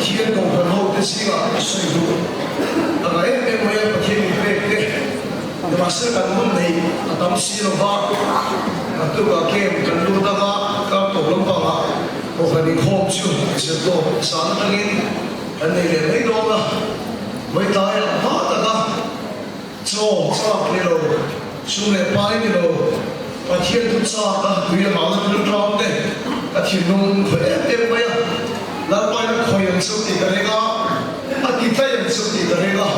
Pathian kohhran ho te zingah ka sawi duh a nga em em mai a, Pathian min pek te nimahsela kan hun neih a tam si lo va, naktukah camp kan lut anga kar tawp lampangah kohhran inkhawm chu zirtawp zan atangin kan nei leh mai dawn a, vawitlaiah hma taka Chaw chak ni lo, sum leh pai ni lo, Pathian thu chak a tui leh mahna thil tlawm te ka thinlung khawih em em mai a, Lalpain a khawih ang cheu tih ka ring a, a ti tlaih ang cheu tih ka ring a,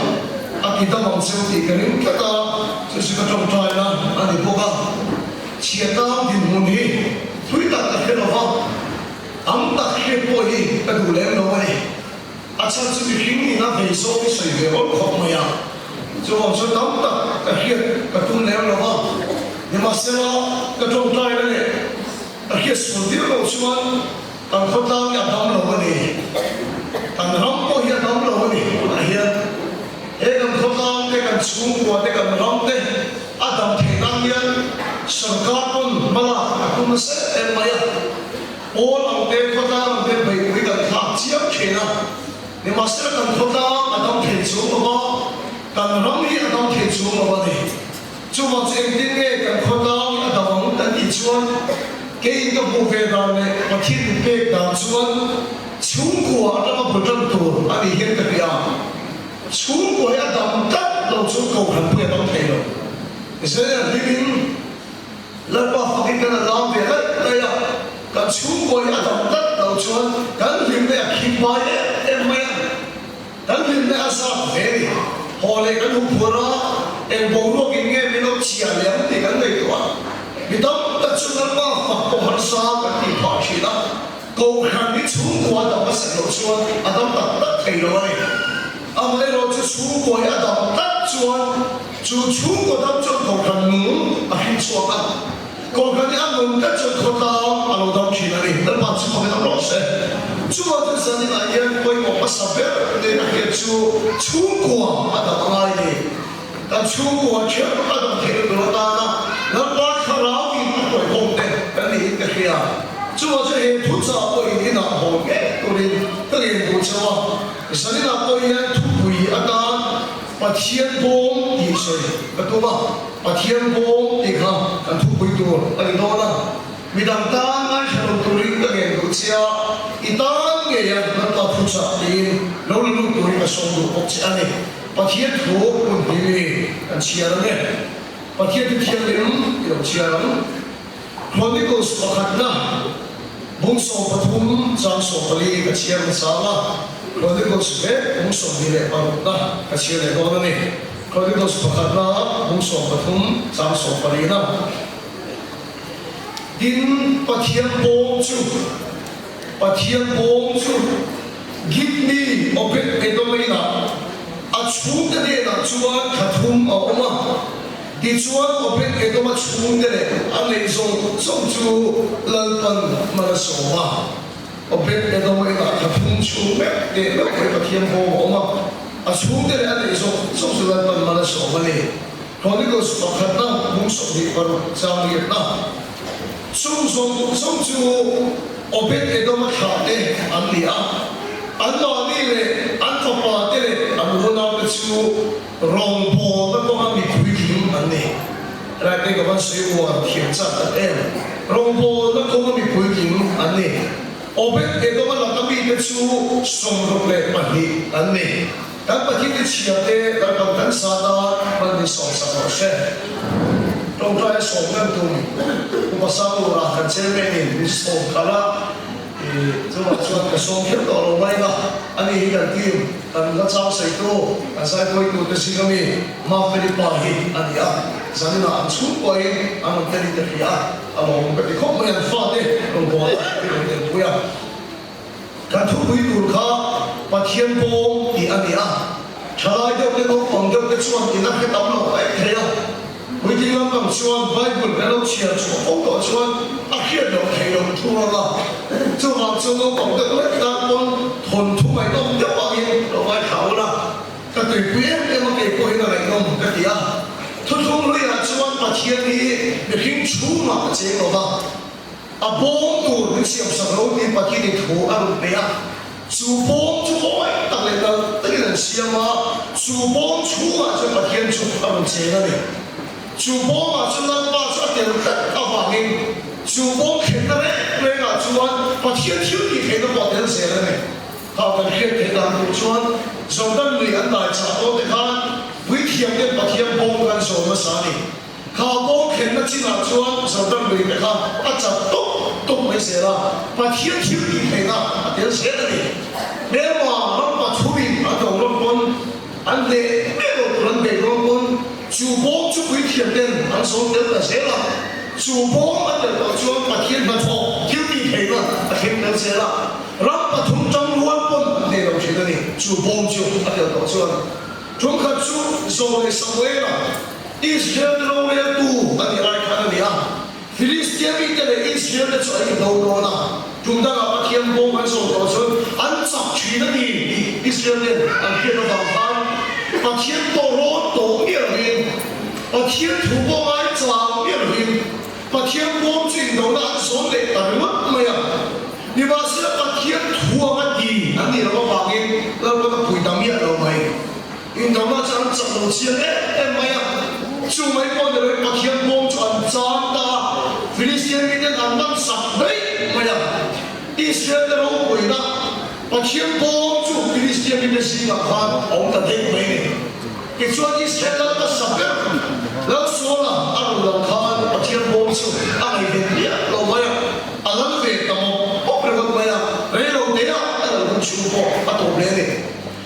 a ti dam ang cheu tih ka ring tlat a, chu chu ka tawngtaina a ni bawk a. Chhiatang dinhmun hi thui tak ka hre lo va, tam tak hriat pawh hi ka duh lem lo a ni. A chhan chu mihring ina vei zawk hi sawi ve awlh khawp mai a, chuvang chuan tam tak ka hriat ka tum lem lo va, nimahsela ka tawngtaina leh ka hriat sual tir loh chuan kan khawtlang hi a dam lo a ni, kan ram pawh hi a dam lo a ni tunah hian he kan khawtlang te, kan chhungkua te, kan ram te a dam theih nan hian sorkar pawn hmalak a tum nasa em em mai a. Pawl ang te, khawtlang ang te beihpui kan thlak chiam thin a, nimahsela kan khawtlang a dam thei chung lo va, kan ram hi a dam thei chung lo a ni. Chuvang chu engtin nge kan khawtlang hi a dam ang kan tih chuan keiin ka hmuh ve dan leh Pathian min pek dan chuan chhungkua atanga bul tan tur a nih hian ka hria. Chhungkua hi a dam tlat lo chu kohhran pawh hi a dam thei lo. Zela hlimin. Lalpa fakin kan a lam ve laih laih a, kan chhungkaw hi a dam tlat lo chuan kan hlimna a khim bai em em mai a, kan hlimna a zat ve a ni. Haw leh kan hmu phuar a, eng boruakin nge min lo chhia leh ang tih kan ngaihtuah a, mi tam tak chu Lalpa fak pawh harsa kan tih phah thin a, Kohhran hi chhungkua a dam hmasak loh chuan a dam tak tak thei lo a ni. Amaherawh chu chhungkaw hi a dam tlat chuan chu chhungkaw dam chuan kohhran nung a hring chhuak a, kohhran hi a nun tlat chuan khawtlang a lo dam thin a ni. Lalpa chu fak in awm rawh se. Chuvang chuan zaninah hian pawimawh hmasa ber nen a hriat chu chhungkua a dam a ngai ni. Kan chhungkua ṭheuh a dam theihna tur atana Lalpa thlarauin a hruaikhawm te kan niin ka hria. Chuvang chuan he thuchah pawhin inah haw ngei turin ka ngen duh chauh a. Zaninah pawh hian thupui atan Pathian bawm tih sawi ka tum a, Pathian bawm tih kha kan thupui tur a ni dawn a, midang tan ngaithla lo turin ka ngen duh che a, i tan ngei a Lalpa thuchah tiin lo la lut turin ka sawm duh bawk che a ni. Pathian thu hun hlim i kan chhiar ang e. Pathian thu thianghlim i lo chhiar ang. Chronicles pakhatna bung 13 chang 14 ka chhiar hmasa ang a, Chronicles vek bung 26 na ka chhiar leh dawn a ni. Chronicles pakhatna bung 13 chang 14 na. Tin, Pathian bawm chu, Pathian bawm chu Gitni Obed-Edomeina a chhungte hnenah chuan thla thum a awm a. Tichuan, Obed-Edoma chhungte leh a neih zawng zawng chu Lalpan hman a sawm a. Obed-Edoma inah thla thum chhung meuh teh meuh mai Pathian bawm a awm a, a chhungte leh a neih zawng zawng chu Lalpan hman a sawm a ni. Chronicles pakhatna bung 26 chang riatna chung zawng zawng chu Obed-Edoma thlahte an ni a, anmahni leh an fapate leh an unaute chu Rawngbawlna kawnga mi puitling an ni. Helai te ka van sawi uar thiam chak tak em. Rawngbawlna kawnga mi puitling an ni. Obed Edoma laka mite chu 62 an ni. Kan Pathian te chhia te Lalpan kan sa ta hman min sawm sak rawh se. Tawngtaia sawm kan tum Upa Sangura kan chairman in min sawm khalh a. Chuvang chuan ka sawm kher tawh lo mai a, ani hi kan team, kan la chau seitu, kan zaipawitu te zing ami Mafeli pa hi a ni a, zaninah an chhungkuain an rawn telin ka hria a, a lawm ka ti khawp mai, an fate rawn bawl a, ka rawn telpui a. Kan thupui tur kha Pathian bawm tih a ni a, thalai deuh te naupang deuh te chuan in a hre tam lo aih thei a, Puitling lampang chuan Bible kan lo chhiar chhuah fo tawh chuan a hriat loh theih loh thu ang a, chuvang chuan naupang deuh lek tan pawn thawnthu ngaihnawm deuh angin lo ngaithla ul a, ka tuipui em em a kei pawhin a ngaihnawm ka ti a. Thuthlung hluiah chuan Pathian hi mihring chhungah a cheng lo va, a bawm tur min siamsak lo tih Pathianin thu a rawn pe a, chu bawm chu. an siam a, chu bawm chhungah chuan Pathian chu a rawn cheng a ni. Chu bawmah chuan Lalpa chu a tel tlat avangin chu bawm thlenna reng rengah chuan Pathian thil tih theihna pawh a tel zel a ni. Kha kan hriat theih dan tur chuan Jordan lui an dai chah tawh te khan puithiam ten Pathian bawm kha an zawn nasa a ni. Kha bawm thlenna chinah chuan Jordan lui te kha a chat tawp tawp mai zel a, Pathian thil tih theihna a tel zel a ni. Hmelma ram pathumin an do ram pawn an hneh mek lo tur an beih dawn pawn chu bawm chu puithiam ten an zawn tel ta zel a. Chu bawm a tel tawh chuan Pathian hnathawk thil tih theihna a thleng tel zel a. Ram pathum tang rual pawn an nei lo thin a ni. Chu bawm chu a tel tawh chuan ṭumkhat chu Zawlei Samuela, Israel te roreltu a nih lai khan a ni a. Filistia mite leh Israel te chu an indo dawn a, ṭum dangah Pathian bawm an zawm tawh chuan an chak ṭhin a ni tih Israel ten an hriat avang khan Pathian pawh rawn tawh miah lovin, Pathian thu pawh ngai chang miah lovin, Pathian bawm chu indona an zawm leh ta ringawt mai a. Nimahsela Pathian thuang a ti an nih loh avangin Lalpan a pui ta miah lo mai. Indona chu an chak lo chiang em em mai a. Chu mai pawh ni loin Pathian bawm chu an chan ta a, Filistia miten an man sak daih mai a. Israel te ropuina Pathian bawm chu Filistia mite zingah khan a awm ta daih mai a ni. Tichuan Israel lal hmasa ber Lalsuala a rawn lal khan Pathian bawm chu a ngaihven miah lo mai a, a lal ve ta mawp mawp ringawt mai a, rei lo te ah a lal hun chhung pawh a tawp hle a ni.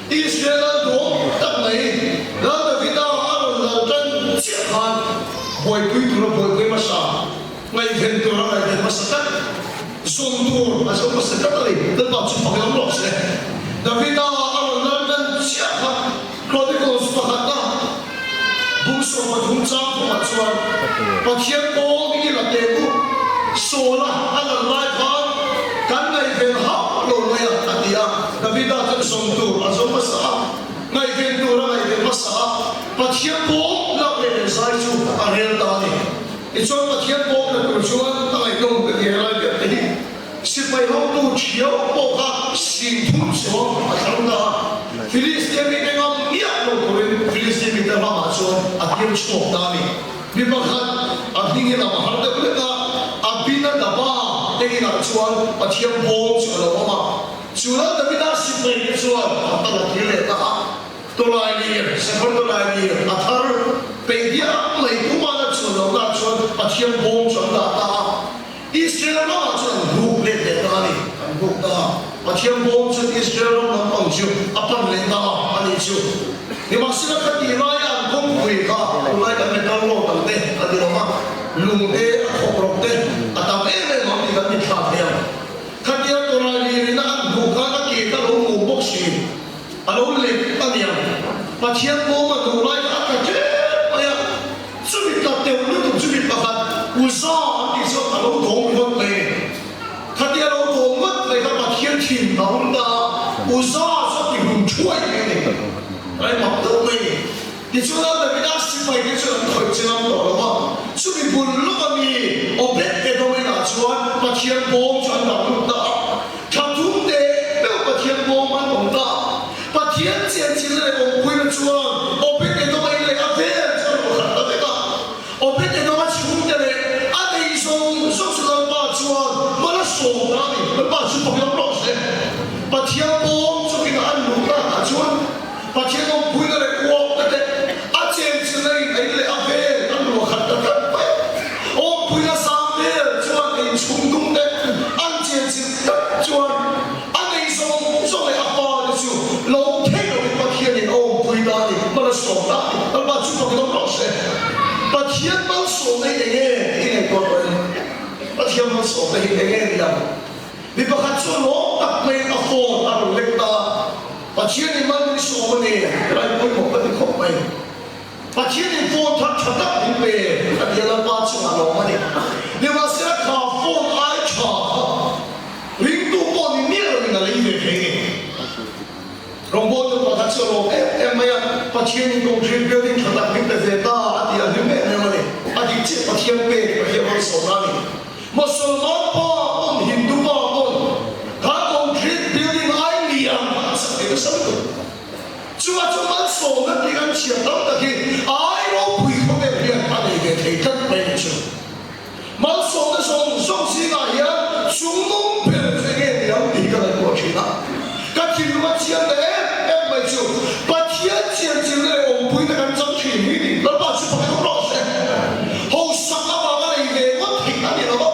Israel lal duhawm tak mai Lal Davida a rawn lal tan chiah khan buaipui tura buaipui hmasa, ngaihven tura ngaihven hmasa tlat, zawm tur a zawm hmasa tlat a ni. Lalpa chu fak lam rawh se. Davida a rawn lal tan chiah kha Chronicles pakhatna bung 13 chang thumah chuan Pathian pawl i la teh u, Saula a lal lai khan kan ngaihven hauh lo mai a, a ti a. Davida chuan zawm tur a zawm hmasa a, ngaihven tur a ngaihven hmasa a, Pathian pawl lak leh leh zai chu a rel ta a ni. Tichuan Pathian pawl la tur chuan a ngaihnawm ka ti helai piah te hi. Sipai hotu ṭhiau pawh kha 30 chuang a thlang ta a. Filistia mite ngam miah lo turin Filistia mite ramah chuan a tir chhuak ta a ni. Mi pakhat a hming hi lam a har deuh hlek a, Abinadaba te inah chuan Pathian bawm chu a lo awm a. Chu lal Davida sipai te chuan an va la kir leh ta a. Tawlai lir, Sakawr tawlai lir a thar peih diah mai Pumana chuan lohna chuan Pathian bawm chu an dah ta a. Israel ramah chuan an hnuk let leh ta a ni. An hnuk ta a. Pathian bawm chuan Israel ram lampang chu a pan leh ta a, a nih chu. Nimahsela kha tih laia an kawngpui kha tunlai kan metal road ang te a ni lo va, lung te, a thawk rawk te a tam em em ang tih kan mitthla thei ang. Khatia tawlai lirina an hmuh khan a ke kha lo mum bawk si. A lo lep a niang. Pathian bawm a duh lai kha a tla ṭep mai a. Chumi tla teuh lutuk chu mi pakhat Uza an tih chuan a lo dawm ringawt mai a ni. Khatia a lo dawm ngawt mai kha Pathian thin a awm ta a, Uza chu a ti hlum ṭhuai mai a ni. Rai mak deuh mai a ni. Tichuan a Davida sipai te chuan an khawih che ngam tawh lo va, chumi bul lawk a mi Obed-Edom inah chuan Pathian bawm chu an dah lut ta a. Thla thum teh meuh Pathian bawm an awm ta. Pathian chianchilna leh awmpuina chuan Obed-Edom a in leh a vel chu a rawn khat ta vek a. Obed-Edom a chhungte leh a nei zawng zawng chu Lalpa chuan mal a sawm ta a ni. Lalpa chu fak lam rawh se. Pathian bawm chu inah an luh takah chuan Pathian awmpuina leh uapna te a chenchilna in a in leh a vel an luah khat ta tlat mai. Awmpuina sang vel chuan a inchhung dung te an chenchilh tlat chuan a nei zawng zawng leh a pa te chu lo theih loin Pathianin a awmpui ta a ni, hman a sawm ta a ni. Lalpa chu fakin awm rawh se. Pathian malsawmna hi enge tih i ngaihtuah tawh em? Pathian malsawmna hi enge ni ang? Mi pakhat chu lawm tak maiin a phone a rawn lek ta a, Pathianin mal min sawm a ni, rai pawimawh ka ti khawp mai. Pathianin phone thar tha tak min pe a ti a, Lalpa chungah lawm a ni. Nimahsela kha phone ai tha kha ringtu pawh ni miah loin a lei ve thei ni. Rawngbawltu pakhat chu a lawm em em mai a, Pathianin concrete building tha tak min pe ve ta a ti a hlim em em a ni. A dik chiah Pathian pek Pathian malsawmna a ni. Mosolman pa pawn Hindu pa pawn kha concrete building ai lian kha an sak ve nasa lutuk. Malsawmna tih kan chhiar tam tak hi ai ropui khawvel hian a nei ve thei tlat mai ni chu. Malsawmna zawng zawng zingah hian chungnung ber chu enge ni ang tih hi ka ngaihtuah thin a. Ka thinlung a chiang ta em em mai chu Pathian chianchilna leh awmpuina kan chang thin hi ni. Lalpa chu pakhat awm rawh se. Hausak avanga nei ve ngawt theih a ni lo a.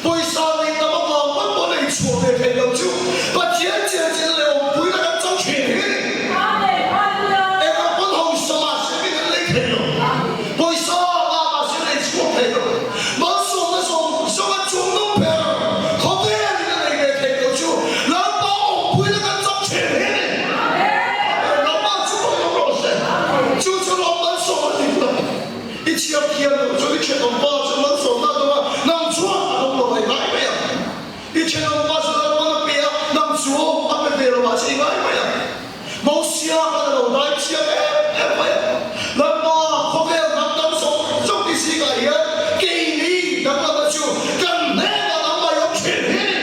Pawisa nei tam avang ngawt pawh nei chhuah ve theih lo chu Pathian chianchilna leh awmpuina kan chang thin hi ni. Engah pawn hausa mahse min an lei thei lo. Pawisa ngah mahse lei chhuak thei lo. Malsawmna zawng zawng a chungnung ber khawvelin a nei ve thei lo chu Lalpa awmpuina kan chang thin hi ni. Lalpa chu pawhin awm rawh se. Chu chu rawh malsawm a ni lo. I chhiar thiam loh chuan i thenawmpa chu malsawmna a dawng a, nang chuan a dawng lo a i ngai mai ang. I thenawmpa chu Lalpa'n a pe a, nang chu a pe ve lo ah che i ngai mai ang. Mosia khan a lo dai thiam em em mai a, Lalpa khawvel hnam dang zawng zawng ti zingah hian keini danglamna chu kan hnenah nangmah i awm thin hi ni.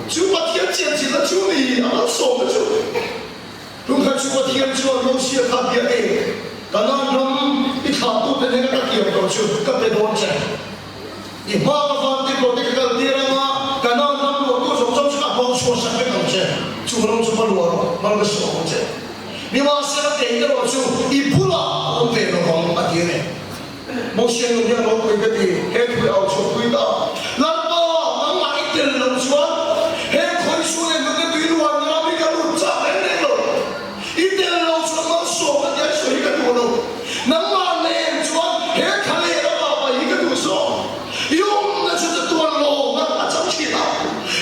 Chu Pathian chianchilhna chu ni a malsawmna chu. Tungkhat chu Pathian chuan Mosia kha bia e, Kanaan ram i thlahtute hnena ka tiam tawh chu ka pe dawn che. I hma ka van ti tawh te ka kal tir ang a, Kanaan ram luahtu zawng zawng chu ka hmang chhuah sak vek ang che. Chu ram chu va luah rawh, mal ka suah ang che. Nimahsela kei erawh chu i bulah ka awm ve lo vang, a ti a ni. Mosia nun hian ropui ka ti, he thu i au chhuahpui ta. Lalpa, nangmah i tel loh chuan he khawisu leh nute tui luan ram hi ka lut chak reng reng lo. I tel lo chuan malsawmna tia i sawi hi ka duh lo. Nangmah nen chuan he thla leh a vapa hi ka duh zawk. I awmna chu chatuan lawmna a chang thin a.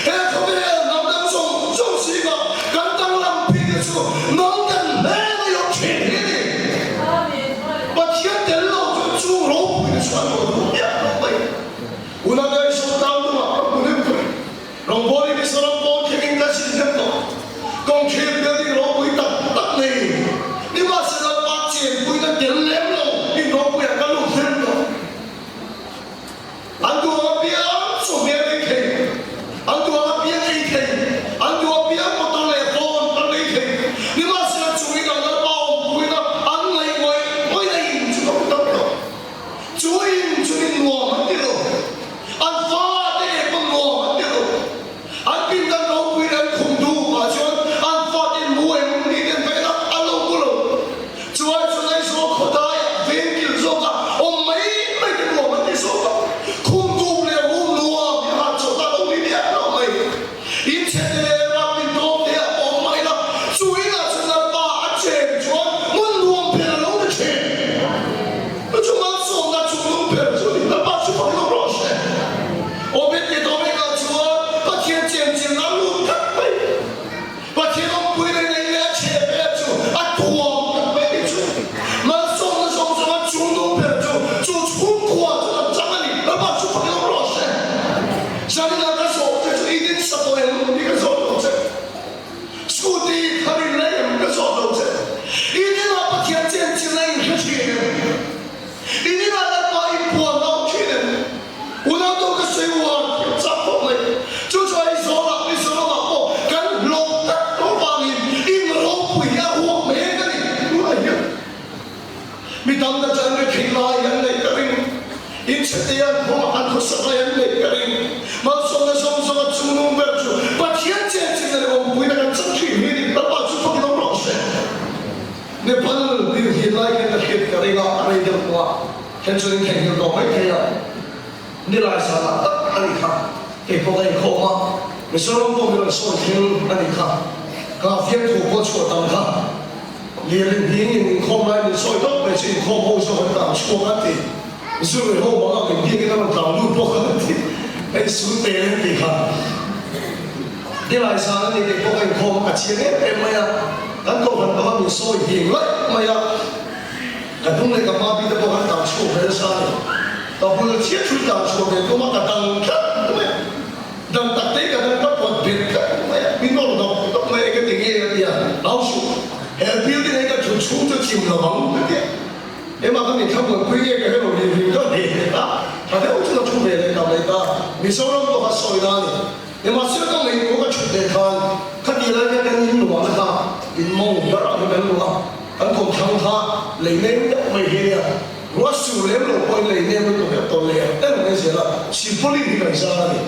He khawvel hnam dang zawng zawng zingah kan danglam phei chu nang kan hmel a i awm thin hi a ni. Pathian tel lo chu chung ropuina chu a luah duh miah lo mai. Unau Isua tan dungah ka hmu deuh thei. Rawngbawlin Mizoram pawn thlengin ka zin hnem tawh. Kawngkhir building ropui tak tak nei. Nimahsela pa chenpuina tel lem lo in ropuiah ka lut hnem tawh. An duh ang apiang chu hmel ei thei, an duh ang apiang ei thei, an duh apiang motor leh phone an lei thei. Nimahsela chu inah Lalpa awmpuina an ngaih ngawih ngawih na in chu ka hmu tam lo. Chu in chu min nuam an ti lo. An fate leh pawn nuam an ti lo. An pindan ropui leh an khum duh ah chuan an fate mu em ni ten vel a, an lo mu lo. Chuai chuan Aizawl khawdai ah veng kil zawk a awm mai mai te nuam an ti zawk a, khum duh leh room nuam hi han chawlh a lo ni miah lo mai. In chhe te leh ram in dawm te ah awm mai la, chu inah chuan Lalpa a chen chuan hmun nuam ber a lo ni thin. Chu malsawmna chungnung ber chu a ni. Lalpa chu fak lo rawh se. Obed-Edomeka chuan Pathian chenchilhna a lut tlat mai. Pathian awmpui leh nei leh a chheh vel chu a tuam tlat mai ni chu. Malsawmna zawng zawng a chungnung ber chu chu chhungkua chu kan chang a ni. Lalpa chu fakin awm rawh se. Zanina ka zawh che chu i din sa tawh em tih ka zawh lo che. Scooty thar in lei em ka zawh lo che. I dinah Pathian chenchilhna in hre thin em? I dinah Lalpa i puan a awm thin em? Unau deuh ka sawi uar thiam chak khawp mai. Chu chu Aizawlah Mizoramah pawh kan hlawh tak tawh vangin in ropui hi a ruak mek a ni. Tunah hian mi tam tak chuan rethei lai an neih ka ring. In chhete an khawnga an khawsak lai an neih ka ring. Malsawmna zawng zawnga chungnung ber chu Pathian chenchilhna leh awmpuina kan chang thin hi a ni. Lalpa chu fakin awm rawh se. Nepal dil hi lai hian ka hriat ka ring a, a rei deuh tawh a, then chuan in theihnghilh tawh mai thei a, nilai zanah tak a nih kha, kei pawh ka inkhawm a, Mizoram pawh min rawn sawi thleng a nih kha, ka fiamthu pawh chhuah tam kha, Lirin hing in inkhawm lai min sawi tawp mai chu inkhawm ho zawk an tlan chhuak a ti, Zurui ho bang ang inbiakin a rawn tlan lut bawk a ti, hei sul tel in tih kha. Nilai zan a ni kei pawh ka inkhawm a, ka chiang em em mai a, kan kohhran banga min sawi hing laih mai a, ka hnung leh ka hma bik te pawh kan tlan chhuak ve nasa a ni. Ka bul chiah chu tlan chhuak ve tum a, ka dang tlat mai a, dang tak te ka dang ka pawt bet tlat mai a, min nawr dawk dawk mai a, eng ati nge a ti a, hau suh, he building hi ka thu chhung chu chim lo ang ka ti a. Ema ka mitthla buaipui nge ka hre lo ri ri ka ve leh ta, tha deuh chu ka thu ve leh ta mai ta, Mizoram pawh kha sawi na a ni. Nimahsela ka ngaihtuah ka chhut leh khan khati lai kha kan in nuam kha in mawng ber ah hi kan luah a. thlang kha lei nem deuh mai hi a nia. Ruah sur lem lo pawhin lei nem lutuk hi a tawn leh ang em mai zel a, silpauline hi kan zar a ni.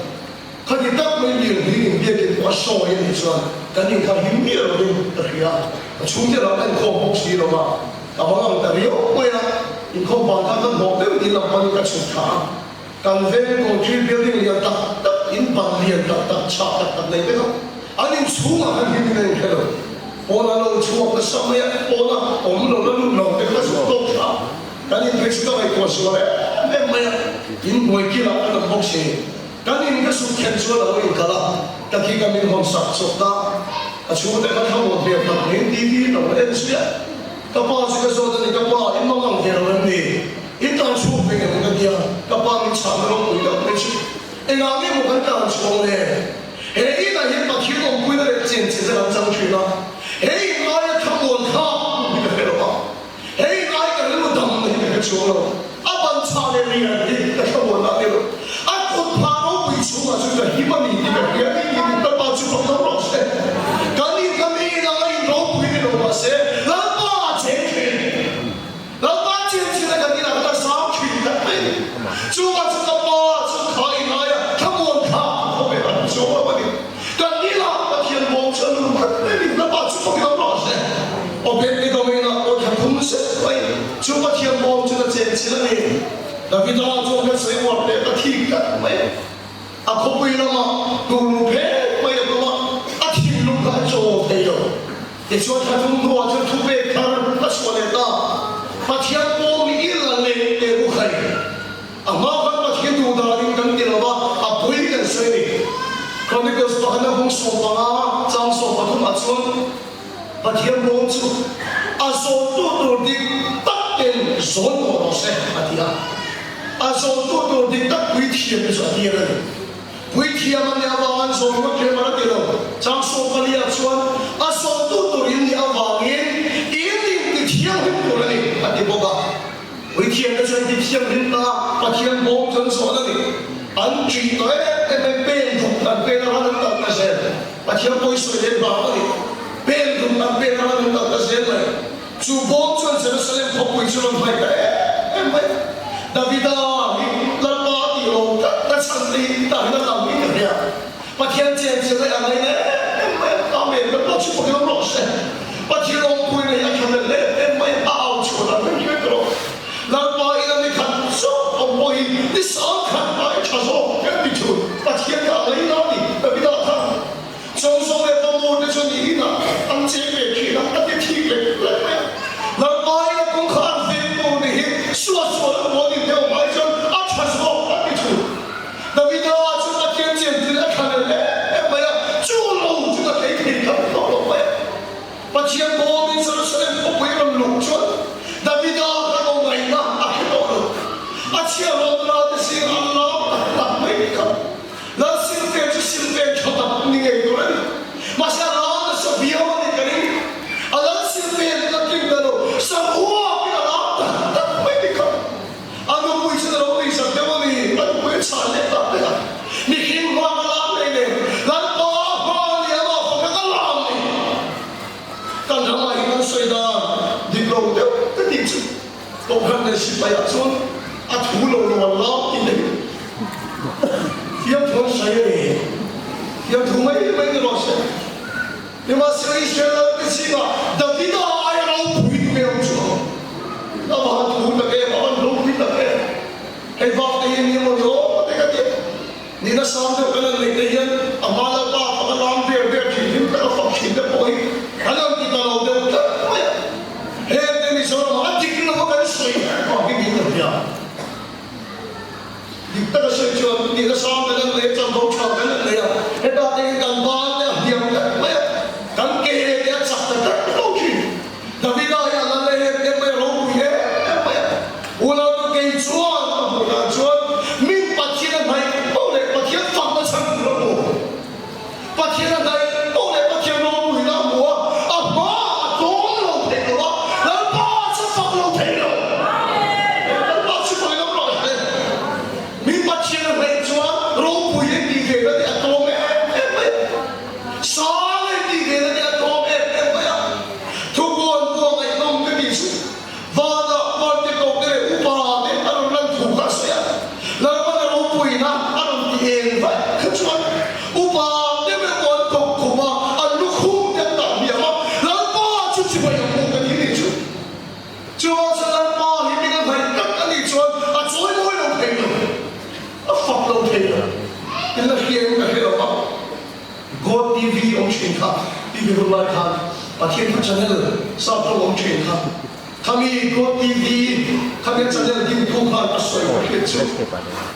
Khati tak mai lirnghing in biakin pawh a sawi a nih chuan kan inkha him miah lovin ka hria. Ka chhungte lam enkhawm bawk si lo va, ka bang ang ta riau mai a, inkhawm ban khan ka hnawh deuh ding lam panin ka chhuk thla a. Kan veng concrete building lian tak tak, in ban lian tak tak, chhah tak tak nei vek a, an inchhungah khan him in a inhre lo. Pawn a lo chhuak nasa mai a, pawn a awm lo la lut lo te kha zuk tawk thla. Kan in phei chu ka ngaihtuah sual em em mai a, in hnuai kilah kan awm bawk si. Kan in ka suk khen chuan a lo inkal a, ka khi ka min hawn sak chawt a, ka chhungte kha thlamuan hmel tak mai in TV in a lo en zui a. Ka pa chu ka zawt a ni, ka pa in mang ang ve lo em ni? In tan chhuak ve ngem ka tia, ka pa min chhahna ropui deuh mai chu engah nge maw kan tan chhuang le? He inah hian Pathian awmpuina leh chenchilhna kan chang thin a, he in aia thlamuan thlak hi ka hre lo a. Hei ngai ka rilru dam hi ka hre chuang lo. A ban chhah leh lian hi ka thlamuan a ni lo. A kut phah ropui chhungah chuan ka him a ni tih ka hria ni tih Lalpa chu fak lo rawh se. Kan in ka mi in anga in ropui ni lo mahse Lalpa a cheng thin. Lalpa chian chian a kan inah khan a zam thin tak mai a ni. Chuvang chu ka pa chu kha i ngai a, thlamuan kha ka khawvel a ni chuang lo a ni. Kan inah Pathian bawm chu a lut tlat mai a ni. Lalpa chu fak lo rawh se. Obed-Edom-in a aw thla thum zet mai chu Pathian bawm chu na chen chilh a ni. Davida chuan ka sawi uar leh ka thik tlat mai. A khawpui lamah tulu phet mai a tum a, a thinlung kha a chaw thei lo. Tichuan thla thum hnuah chuan thupek thar a chhuah leh ta. Pathian bawm i la leh teh u khai. A hma khan Pathian duh danin kan ti lo va, a pui kan sawi a ni. Chronicles pakhatna bung 15 chang 13 ah chuan Pathian bawm chu a zawntu tur dik tak ten zawn tawh rawh se a ti a. A zawntu tur dik tak puithiam te chu a tir a ni. Puithiam a nih avang an zawn ngawt rem a la ti lo. Chang 14 ah chuan a zawntu tur in nih avangin in in ti thianghlim tur a ni a ti bawk a. Puithiamte chuan ti thianghlim ta Pathian bawm chu an zawn a ni. An ṭih tawh em em mai, pen dup an pen a ran an kal ta zel. Pathian pawi sawi leh vang a ni. Pen dup an pen a ran an kal ta zel mai. Chu bawm chuan Jerusalem khawpui chu rawn hnaih ta em em mai. Davida hi Lalpa a tih lo tlat na chhan te hi tah hian a lang in ka hria. Pathian chenchilh leh a ngaina em em mai a, Amen, Lalpa chu fakin awm rawh se. Pathian awmpui nei a thlahlel em em mai a, a au chhuah dan reng reng rawh. Lalpa ina ni khat zawk awm pawh hi ni sang khat ai tha zawk kan ti thun. Pathian kha a ngaina a ni, Davida khan Chawngzawng leh Pamur te chu ni inah an cheng ve thin a, a ti thik lek lek mai a. Lalpa ina kawngkhar veng tur ni hi suahsual an buan in deuh ai chuan a tha zawk an ti thun. Davida chu Pathian chenchilh a thla leh em em mai a, chu lo chu ka thei thei tlat tawh lo mai a. Pathian bawmin Jerusalem khawpui rawn luh chuan Davida kha lo ngaihna a hre tawh lo. A chhiahhlawh nula te zingah an lam tak tak mai ni kha. Lal silfen chu silfen tha tak ni ngei tur a ni. Mahse a lam nasa viau a ni ka ring. A lal silfen chu ka tling ta lo, saruakin a lam tak tak mai ni kha. A nupui chuan a lo nuihzat deuh a ni, a nupui a chhan leh tak vek a. Mihring hma ka lam nei nen, Lalpa hma a ni a mah faka ka lam ni. Kan ramah hi kan sawi dan dik lo deuh ka tih chu Kohhran leh sipai ah chuan a thu lo lo an lam tih te hi fiamthu an sawi a ni. Fiamthu mai mai ni rawh se. Nimahsela Israel lal te zingah Davida aia ropui tu nge awm chu ang? A va han thu tak em, a van ropui tak em! Hei vak te hi eng nge maw ni aw te ka ti a. Ni nasang deuh kan han neih te hian a hma Lalpa faka lam ber ber thin hlim taka fak thin te pawh hi an han ti ta lo deuh tlat mai a. Heng te Mizoramah a dik lo a kan sawi vang hi niin ka hria. Dik taka sawi chuan ni nasang kan han nei a, chanvo tha kan han nei a, heta te hian kan ban te a hniam tlat mai a, kan ke te a chak ta tlat tho thin. Davida hi a la leh em em mai a, ropui em em mai a. Unau kei chuan ka hmuh dan chuan min Pathian a hnaih poh leh Pathian fakna chhan tur a hmu. TV awm thin kha, TV hun lai khan Pathian thu channel sap ṭawng awm thin kha, khami God TV khami a channel dintu khan a sawi ka hriat chu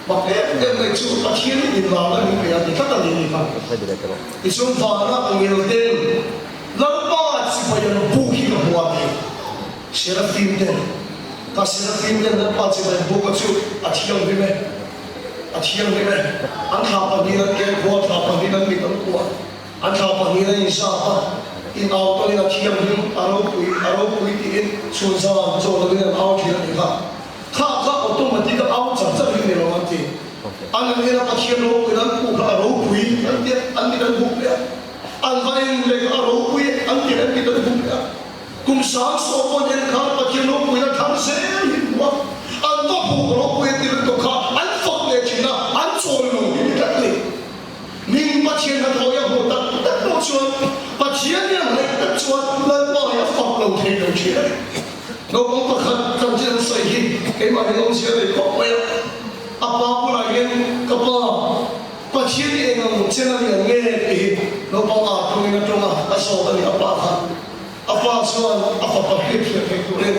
mak em em mai chu Pathian in inlarna min pe a ti tlat a ni ni kha. Tichuan vana ngel ten Lalpa chibai an buk hi ka hmu a ti. Serafim ten ka Serafim ten Lalpa chibai an buk a chu a thianghlim e. A thianghlim e. An thla pahnihin an ken khua, thla pahnihin an mit an kuah, an thla pahnihin an inzap a, in au tawnin a thianghlim, a ropui, a ropui tiin chhun zan chaw lovin an au thin a ni kha. Kha kha automatic a au char char hi ni lo an ti. An an en a Pathian ropuiin an hmuh kha a ropui an ti a, an mit an hup leh a. An va en leh kha a ropui an ti a, an mit an hup leh a. Kum 70,000 pawn en khan Pathian ropuina thar zel hi hmu a, an va hmuh ropui a ti lutuk kha an fak leh thin a, an chawl lo hi ni tlat a ni. Min Pathian hnathawh i a hmuh tak tak pawh chuan Pathian hi a ngaih tak chuan Lalpa hi a fak lo thei lo thin a ni. Naupang pakhat chanchin an sawi hi keimah hi awmzia nei khawp mai a, a pa bulah hian ka pa, Pathian hi eng ang chen a ni ang nge tih hi naupang a tawngin a tawng a, a zawt a ni a pa kha. A pa chuan a fapa hriatthiam theih turin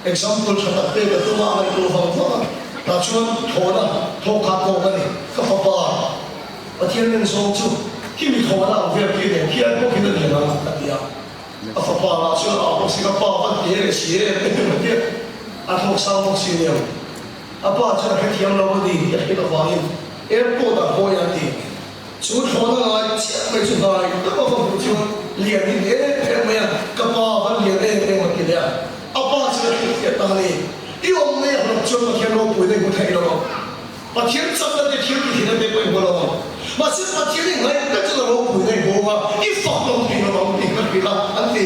example tha tak pek a tum a, a ngaihtuah vang vang a. Tah chuan thawhna thawk kha kawk a ni. Ka fapa Pathian nen zawng chu khi mi thawhna ang vel khi nen khi ai bawk in a lian ang a ti a. A fapa lah chuan a bawk si, ka pa van ti e leh si e a ti a, a thawk sang bawk si aniang. A pa chuan a hrethiam lo a ni tih a hriat avangin airport ah hawi an ti. Chu thlawhna ngai chiah mai chu hnai tak a va hmuh chuan lian hi ni em em mai a, ka pa van lian em em a ti leh a. A pa chuan a hrilhfiah ta a ni. I awm mai a hlawk chuan Pathian ropuina i hmu thei lo ang. Pathian chakna te thil ti thin a te pawh i hmu lo ang. Mahse Pathian i ngaih tak chuan a ropuina i hmu ang a, i fak lo thei lo ang tih ka hrilh a, an ti.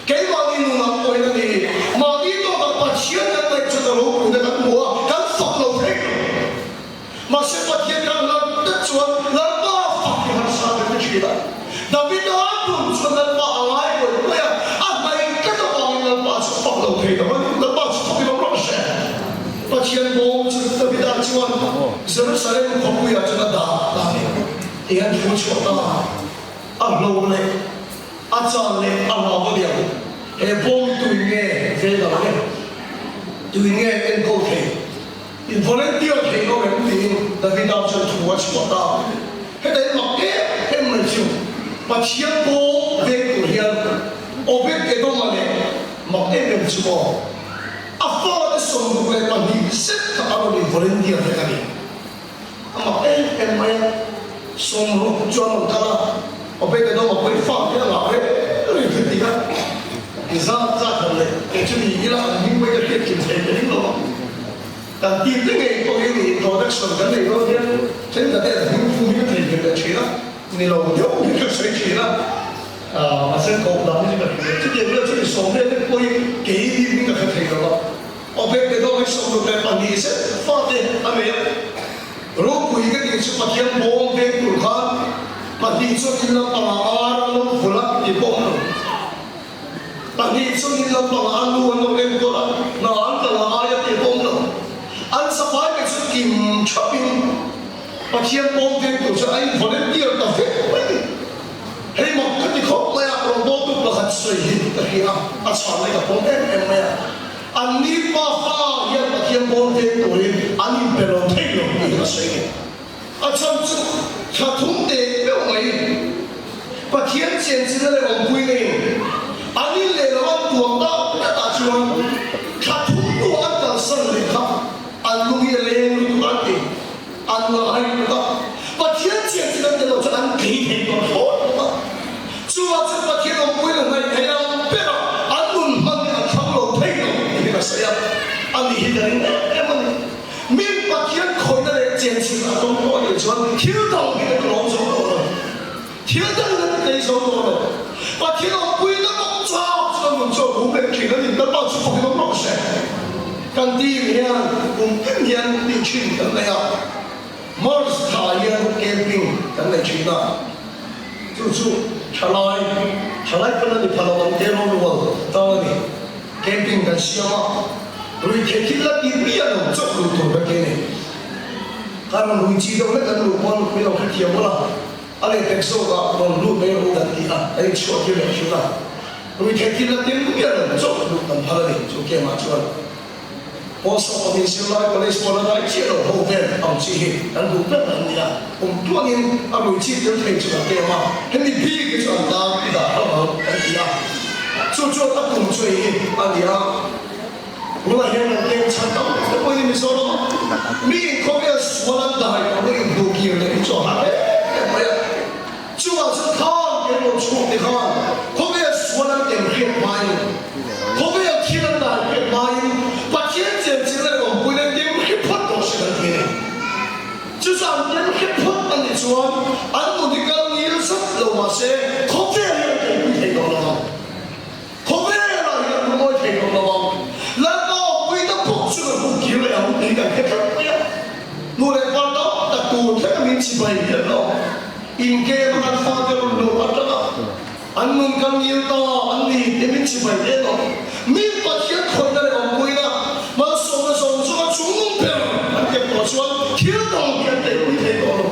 Keimahni nunah pawhin a ni. Mahni tawkah Pathian kan ngaih chuan a ropuina kan hmu a, kan fak lo thei lo. Mahse Pathian kan lar tak chuan Lalpa fak hi harsa kan ti thin a. Davida nun chuan Lalpa a ngai buai buai a, a hnaih tlat avangin Lalpa chu fak lo thei lo a ni. Lalpa chu fakin awm rawh se. Pathian bawm chu Davida chuan Jerusalem khawpuiah chuan a dah ta a ni. Tihian thu chhuah ta a hlo leh a chan leh a hlau a niang. He bawm tui nge vel ang e? Tui nge enkawl thei? In volunteer thei lo em tiin Davida chuan thu a chhuah ta. Heta in mak em em mai chu Pathian pawh veng tur hian Obed Edoma leh mak em em chu maw a fate 62 zet kha a rawn in volunteer vek a ni. A mak em em mai a, 60 chuan rawn kal a, Obed Edoma pawh i fate a ngah reng reng khi ti a, i zat zat han leh kei chu ni ila an hming pawhin ka hriat kim thei ka ring lo a. Kan team te ngei pawh hi ni introduction kan nei dawn hian thenkhat te an hming phung hi ka theihnghilh leh thin a, ni lo deuh hi ka sawi thin a, mahse koh dan hi chu ka hre ve. Chutiang vel chu ni sawm vel te pawh hi kei ni hming ka hre thei lo a, Obed Edom hi 62 zet fate a nei a, ropui ka tih chu Pathian bawm veng tur khan pahnih chuan in lampangah ar a lo vulh a tih pawh a awm lo. Pahnih chuan in lampangah a nu an lo enkawl a, hna an kal a ai a tih pawh awm lo. An safai te chu kim thapin Pathian pawm veng tur chuan a in volunteer ta vek mai ni. Hei mak ka ti khawp mai a, rawngbawltu pakhat sawi hi ka hria a, a chhan lai ka pawm em em mai a. An ni pa fa hian Pathian pawm veng turin an inpe lo thei lo tih ka sawi ni. A chhan chu thla thum teh meuh mai Pathian chenchilna leh awmpui neiin an in leh lo an tuam tak takah chuan thla thum hnuah an kalsan leh kha an lung hi a leng lutuk an ti. An ngai lutuk a, Pathian chenchilna tel lo chuan an thei thei tawh thlawt lutuk a. Chuvang chuan Pathian awmpui la hnaih thei ang ber a, an nun hman hi an thlang lo thei lo tih hi ka sawi a, ani hi ka ring em em a ni. Min Pathian khawihna leh chenchilh a tawng tawh anih chuan thil dang hi kan lawm zo tawh lo. Thil dang in a ti thei zo tawh lo. Pathian awmpuina bawk chak chuan nun chu a rum leh thin a ni. Lalpa chu fakin awm rawh se. Kan team hian kum tin hian tih thin kan nei a. March thla hian camping kan nei thin a. Chu chu thalai, thalai pawn a ni pha lo ang te rawlrual tang a ni. Camping kan siam a, ruihtheih thil la ti miah lo chawp luh tur kan ti a ni. Kan rawn rui chi deuh hlek kan luh pawn min lo hrethiam bawlh a. A lehpek zawkah rawn lut mai rawh u kan ti a, kan inchhuah tir leh thin a. Ruihtheih thil la tin miah lo chauh lut kan phal a ni chu game ah chuan. Pawl sawm pahnih zirlai college pawh la dai chiah lo ho vel ang chi hi kan duh ber an ni a, kum tluangin a rui chi tel thei chu kan game a, hemi bik hi chu an tan i dah hlauh ang kan ti a, chu chuan a tum chu ei hi a ni a. Tunah hian kan game chhan tam tak te pawhin Mizoram ah mi inkhawvel sual an dai tawh na inhmuh kir leh hi chu a har em em mai a. Chungah chuan khan keimah chhungte khan khawvel sual an tem hriat hmain, khawvel thil an dai hriat hmain Pathian chenchilh leh awmpuina tem hre phawt tawh se kan ti a ni. Chu chu an tem hre phawt a nih chuan an nun hi kal ngil zet lo mah se khawvel hi an tempui thei tawh lo ang. Khawvelah hian an mawi thei tawh lo ang. Lalpa awmpuina pawh chu kan hmu kir leh ang tih kan hre tlat mai a. Nu leh pa tam tak tur thleng a min chibai hian lo. In game a kan fate rawn luh atanga an nun kan ngil ta an ni tih min chibai hle tawh. Min Pathian khawihna leh awmpuina malsawmna zawng zawnga chungnung ber an kep tawh chuan thil dang hi an teipui thei tawh lo.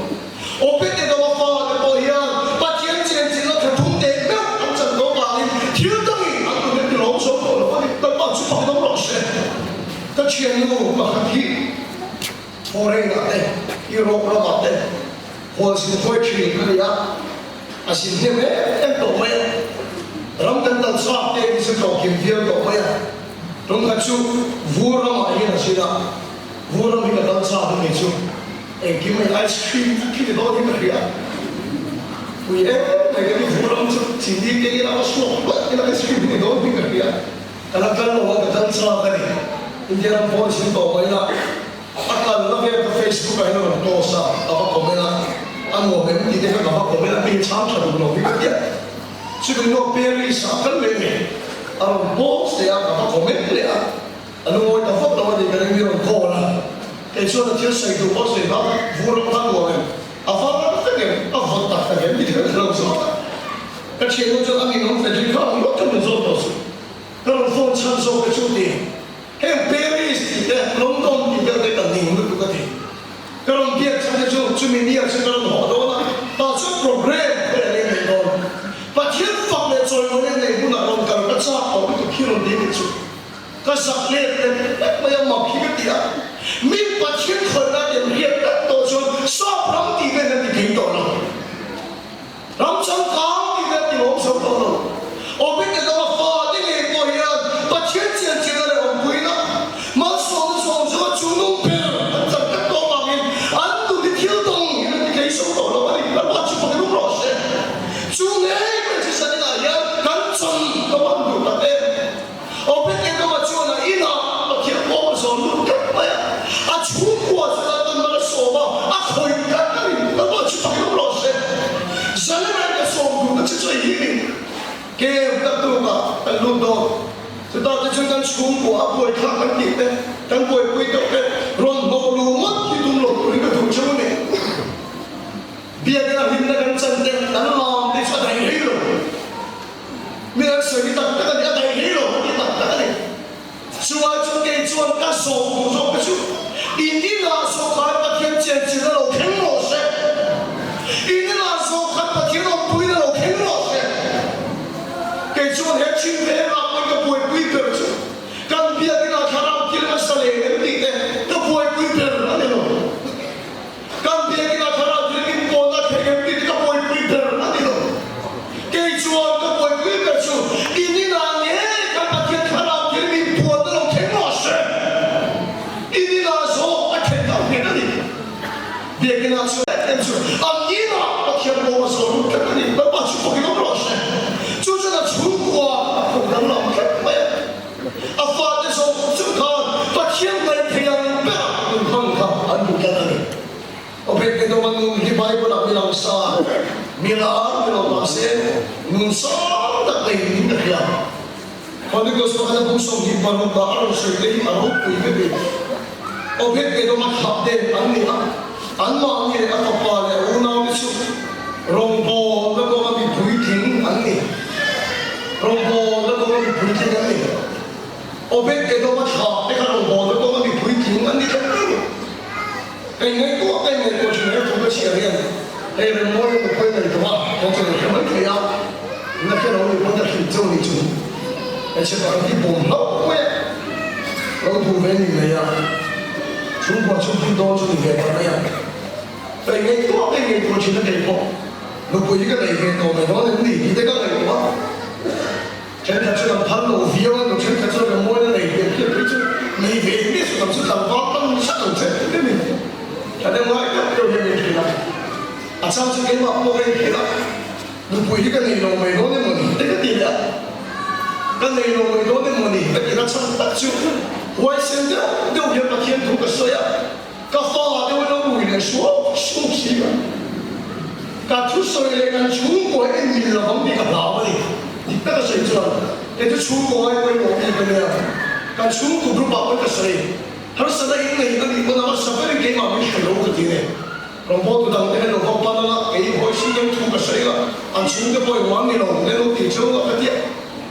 Obed-Edom-a fate pawh hian Pathian chenchilhna tha thum teh meuh an chan tawh vangin thil dangin an nun an tilawm zo tawh lo a ni. Lalpa chu fak dam rawh se. Ka thiannu pakhat hi foreign-ah te, Europe ramah te hualzin khawi thin a ni a, a zin hnem em em tawh mai a. Ram kan kal chak te hi chu tlawhkim viau tawh mai a. Tumkhat chu vur ramah hian a zin a, vur ram hi ka kal chak a ni chu. Engkim mai ice cream khi ni dawn hi ka hria. Pui em mai ka ni vur ang chu chini te ila va suak hluah ila ice cream hi ni dawn hi ka hria. Ka la kal lo a ka kal chak a ni. India ram pawn zin tawh mai ila a kal na vel ka Facebook ah hian a rawn post a, ka va comment a, a nuam em tih te kha ka va comment a, mi hi chhang tha duh lo hi ka tia. Chumi hnuah Paris ah kal leh ni a rawn post leh a, ka va comment leh a. A lungawi ta vak lo a ni ka ring mi rawn call a, kei chuan a thil sawi duh pawh sawi hma vur ang kha nuam em, a var vek em, a vawt tak tak em ti kha ka lo zawt a, ka thiannu chuan a ninawm Frederick kha ang ngawt ka rawn zawt tawh suh, ka rawn phone chhan zawk te chu ti, heng Paris tih te London tih vel te ka ning lutuk a ti, ka rawn biak chhan te chu chumi nia chu ka rawn haw dawn a, tah chuan program khawi a nei ngei dawn, Pathian fak leh chawimawi a nei hunah rawn kal ka chak tawh lutuk hi rawn ti a nih chu. Ka zak let lek lek mai a mak hi ka ti a, min Pathian khawihna tem hriat tlat tawh chuan sap ram tih vel an ti thei tawh lo, ram changkang tih vel an ti lawm zo tawh lo. Obed-Edom-a fate ngei pawh hian Pathian chian chianna leh awmpuina malsawmna zawng zawnga chungnung ber an chak tlat tawh avangin an nun hi thil dang hian an ti thei zo tawh lo a ni. Lalpa chu fak lum rawh se. Chu ngei mai chu zaninah hian kan chan ka van duh tak em. Obed-Edom-a chuan a inah Pathian pawm a zawn lut tlat mai a, a chhungkua chu Lalpan mal a sawm a, a khawih tlat a ni. Lalpa chu fak lawm rawh se. Zalerain ka sawm duhna che chu ei hi ni. Kem tak tukah kan lut dawn. Chutah te chuan kan chhungkua a buaithlak kan tih te, kan buaipui deuh te rawn hnawh luh ngawt hi tum lo turin ka duh cheu a ni. Biakina hlimna kan chan te, kan lam te chu a daih rei lo. Mi an sawi tak tak a ni, a daih rei lo ka ti tak tak a ni. Chulai chu kei chuan ka zawh duh zawk te chu in inah zawh khan Pathian chenchilh a lo thleng rawh se, in inah zawh khan Pathian awmpuiin a lo thleng rawh se. Kei chuan he chin ve engah pawhin ka buaipui ber chu kan biak inah thlarau thil a sa leh em tih te ka buaipui ber a ni lo. Kan biakinn ah thlarau thil min pawlna thleng em tih ka buaipui ber a ni lo. Kei chuan ka buaipui ber chu in inah ngei kan Pathian thlarau thil min puanna lo thleng rawh se. In inah zawk a thlen deuh nghet a ni. Biakinn ah chuan em em chu an inah Pathian pawm a zawn lut tlat a ni. Lalpa chu fakin awm rawh se. Chu chuan a chhungkua a phun danglam tlat mai a. A fate zawng zawng khan Pathian ngaih thei ang berah nun hmang kha an duh tlat a ni. Obed-Edom-a nun hi Bible-ah mi lo sa, mi lar ni lo mah se, nun sang tak nei niin ka hria. Chronicles pakhat a bung 26 ah a rawn sawi te hi a ropui vek in. Obed-Edom-a thlah te an ni a, anmahni leh a fapa leh a unaute chu rawngbawlna kawnga mi puitling an ni. Rawngbawlna kawnga mi puitling an ni. Obed-Edom-a thlah te kha rawngbawlna kawnga mi puitling an ni tlat mai a ni. Ka inngaihtuah ka inngaihtuah thin reng thu ka chhiar hian. Hei Remmawia nupui nei tawh a, kawng chu lo hre mai thei a, na hre lo nih pawn ka hrilh cheu ni chu. Hmeichhe pakhat hi bawm hlauh mai a, lo duh ve ni mai a, chhungkua chhungpui dawn chu ni ve ta mai a. Ka ingaihtuah ka ingaihtuah thin a kei pawh nupui hi ka nei ve tawh mai dawn em ni tih te ka ngaihtuah a. Thenkhat chu kan phal lo viau a, nu thenkhat chuan Remmawina nei ve hriat phei chu nei ve miah suh ang chu tlangval tam hrat ang che tih te min tha deuh ngai deuh deuh hian min hrilh a. A chang chu keimah pawh ka inhrilh a, nupui hi ka nei lo mai dawn emaw ni te ka ti leh a, ka nei lo mai dawn emaw ni ka tihna chhan tak chu huaisen deuh deuh hian Pathian thu ka sawi a. Ka fa deuh in a rui leh suau suau si a, ka thusawi leh kan chhungkaw hi en mil lovang tih ka hlau a ni. Dik taka sawi chuan kei chu chhungkaw ngai pawimawh mi ka nia, kan chhungkaw group ah pawn ka sawi harsatna in nei a nih pawn a hmasa berin keimah min hre lo ka ti nge. Rawngbawltu dang te hian lo va pan anga kei hawisin deuh thu ka sawi a, an chhungte pawh engmah an ni lo, ne lo ti cheu a ka tia,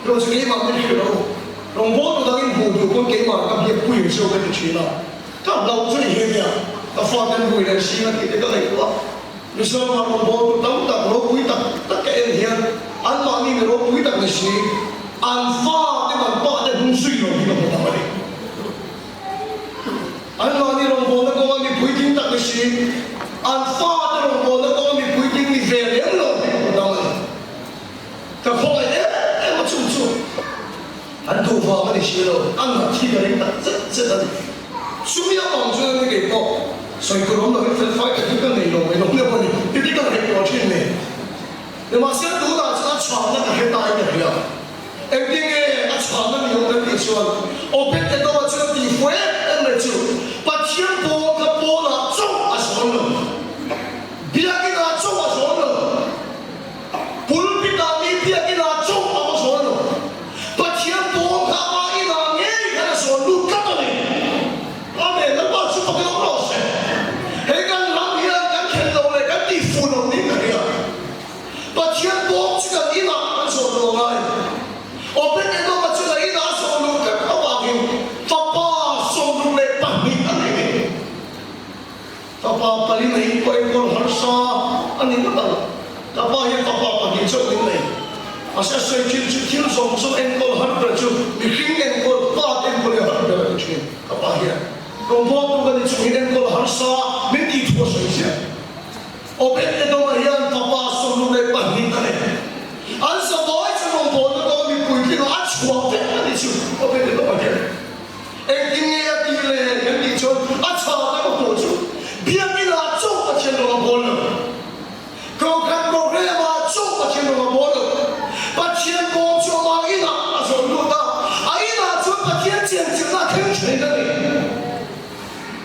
erawh chu keimah min hre lo. Rawngbawltu dangin hmuh duh pawn keimah ka biakpui ang cheu ka ti thin a. Ka hlauh chu i hre nia, ka faten rui leh hring a tih te ka ngaihtuah a. Mizoram ah rawngbawltu tam tak ropui tak tak ka en hian anmahni mi ropui tak ni si, an fate man pa te hnung zui lo hi ka hmu tam a ni. Anmahni rawngbawlna kawnga mi puitling tak ni si, an fate rawngbawlna kawnga mi puitling ni ve lem lo hi ka hmu tam a ni. Ka khawngaih em em a chung chu. An duh vang a ni si lo, an nat hi ka ring tak zet zet a ni. Chumi a vang chuan ani kei pawh sawi tur awm lovin fel fai takin ka nei lo mai lo hleuh a ni ti te ka ngaihtuah thin nei. Nimahsela tunah chuan a chhanna ka hre ta in ka hria. Engtin nge a chhanna ni awm kan tih chuan Obed Edom-a chuan tih fuh em em mai chu Pathian pawl kha pawlah chauh a zawn lo, biakinah chauh a zawn lo. Pulpit ah mi biakinn ah chauh a va zawn lo. Pathian pawl kha ama inah ngei khan a zawn lut tlat a ni. Amen. Lalpa chu fakin awm rawh se. Hei kan ram hian kan khelh lo leh kan tih fuh lo niin ka hria. Pathian pawl chu kan inah kan zawn lo ngai. Obed-Edom-a chuan a inah a zawn lut tlat avangin fapa 22 a nei ni. Fapa pali nei pawh enkawl harsa a ni ngawt ang. Ka pa hian fapa pahnih chauh min nei. Mahse a sawi thin chu thil zawng zawng enkawl har ber chu mihring enkawl, pa te enkawl hi a har ber a ni thin. Ka pa hian rawngbawltu ka ni chung hian enkawl harsa min tih thu a sawi ziah. Obed-Edom-a hian fapa 22 a nei. An zavai chu rawngbawlna kawnga mipui tlingah a chhuah vek a ni chu Obed-Edom-a hian. Engtin nge a tih le kan tih chuan a chha tak a pawh chu biakinn ah chauh Pathian rawng a bawl lo. Kohhran program ah chauh Pathian rawng a bawl lo. Pathian bawm chu amah inah a zawn lut a, a inah chuan Pathian chianchilhna a thleng thin a ni.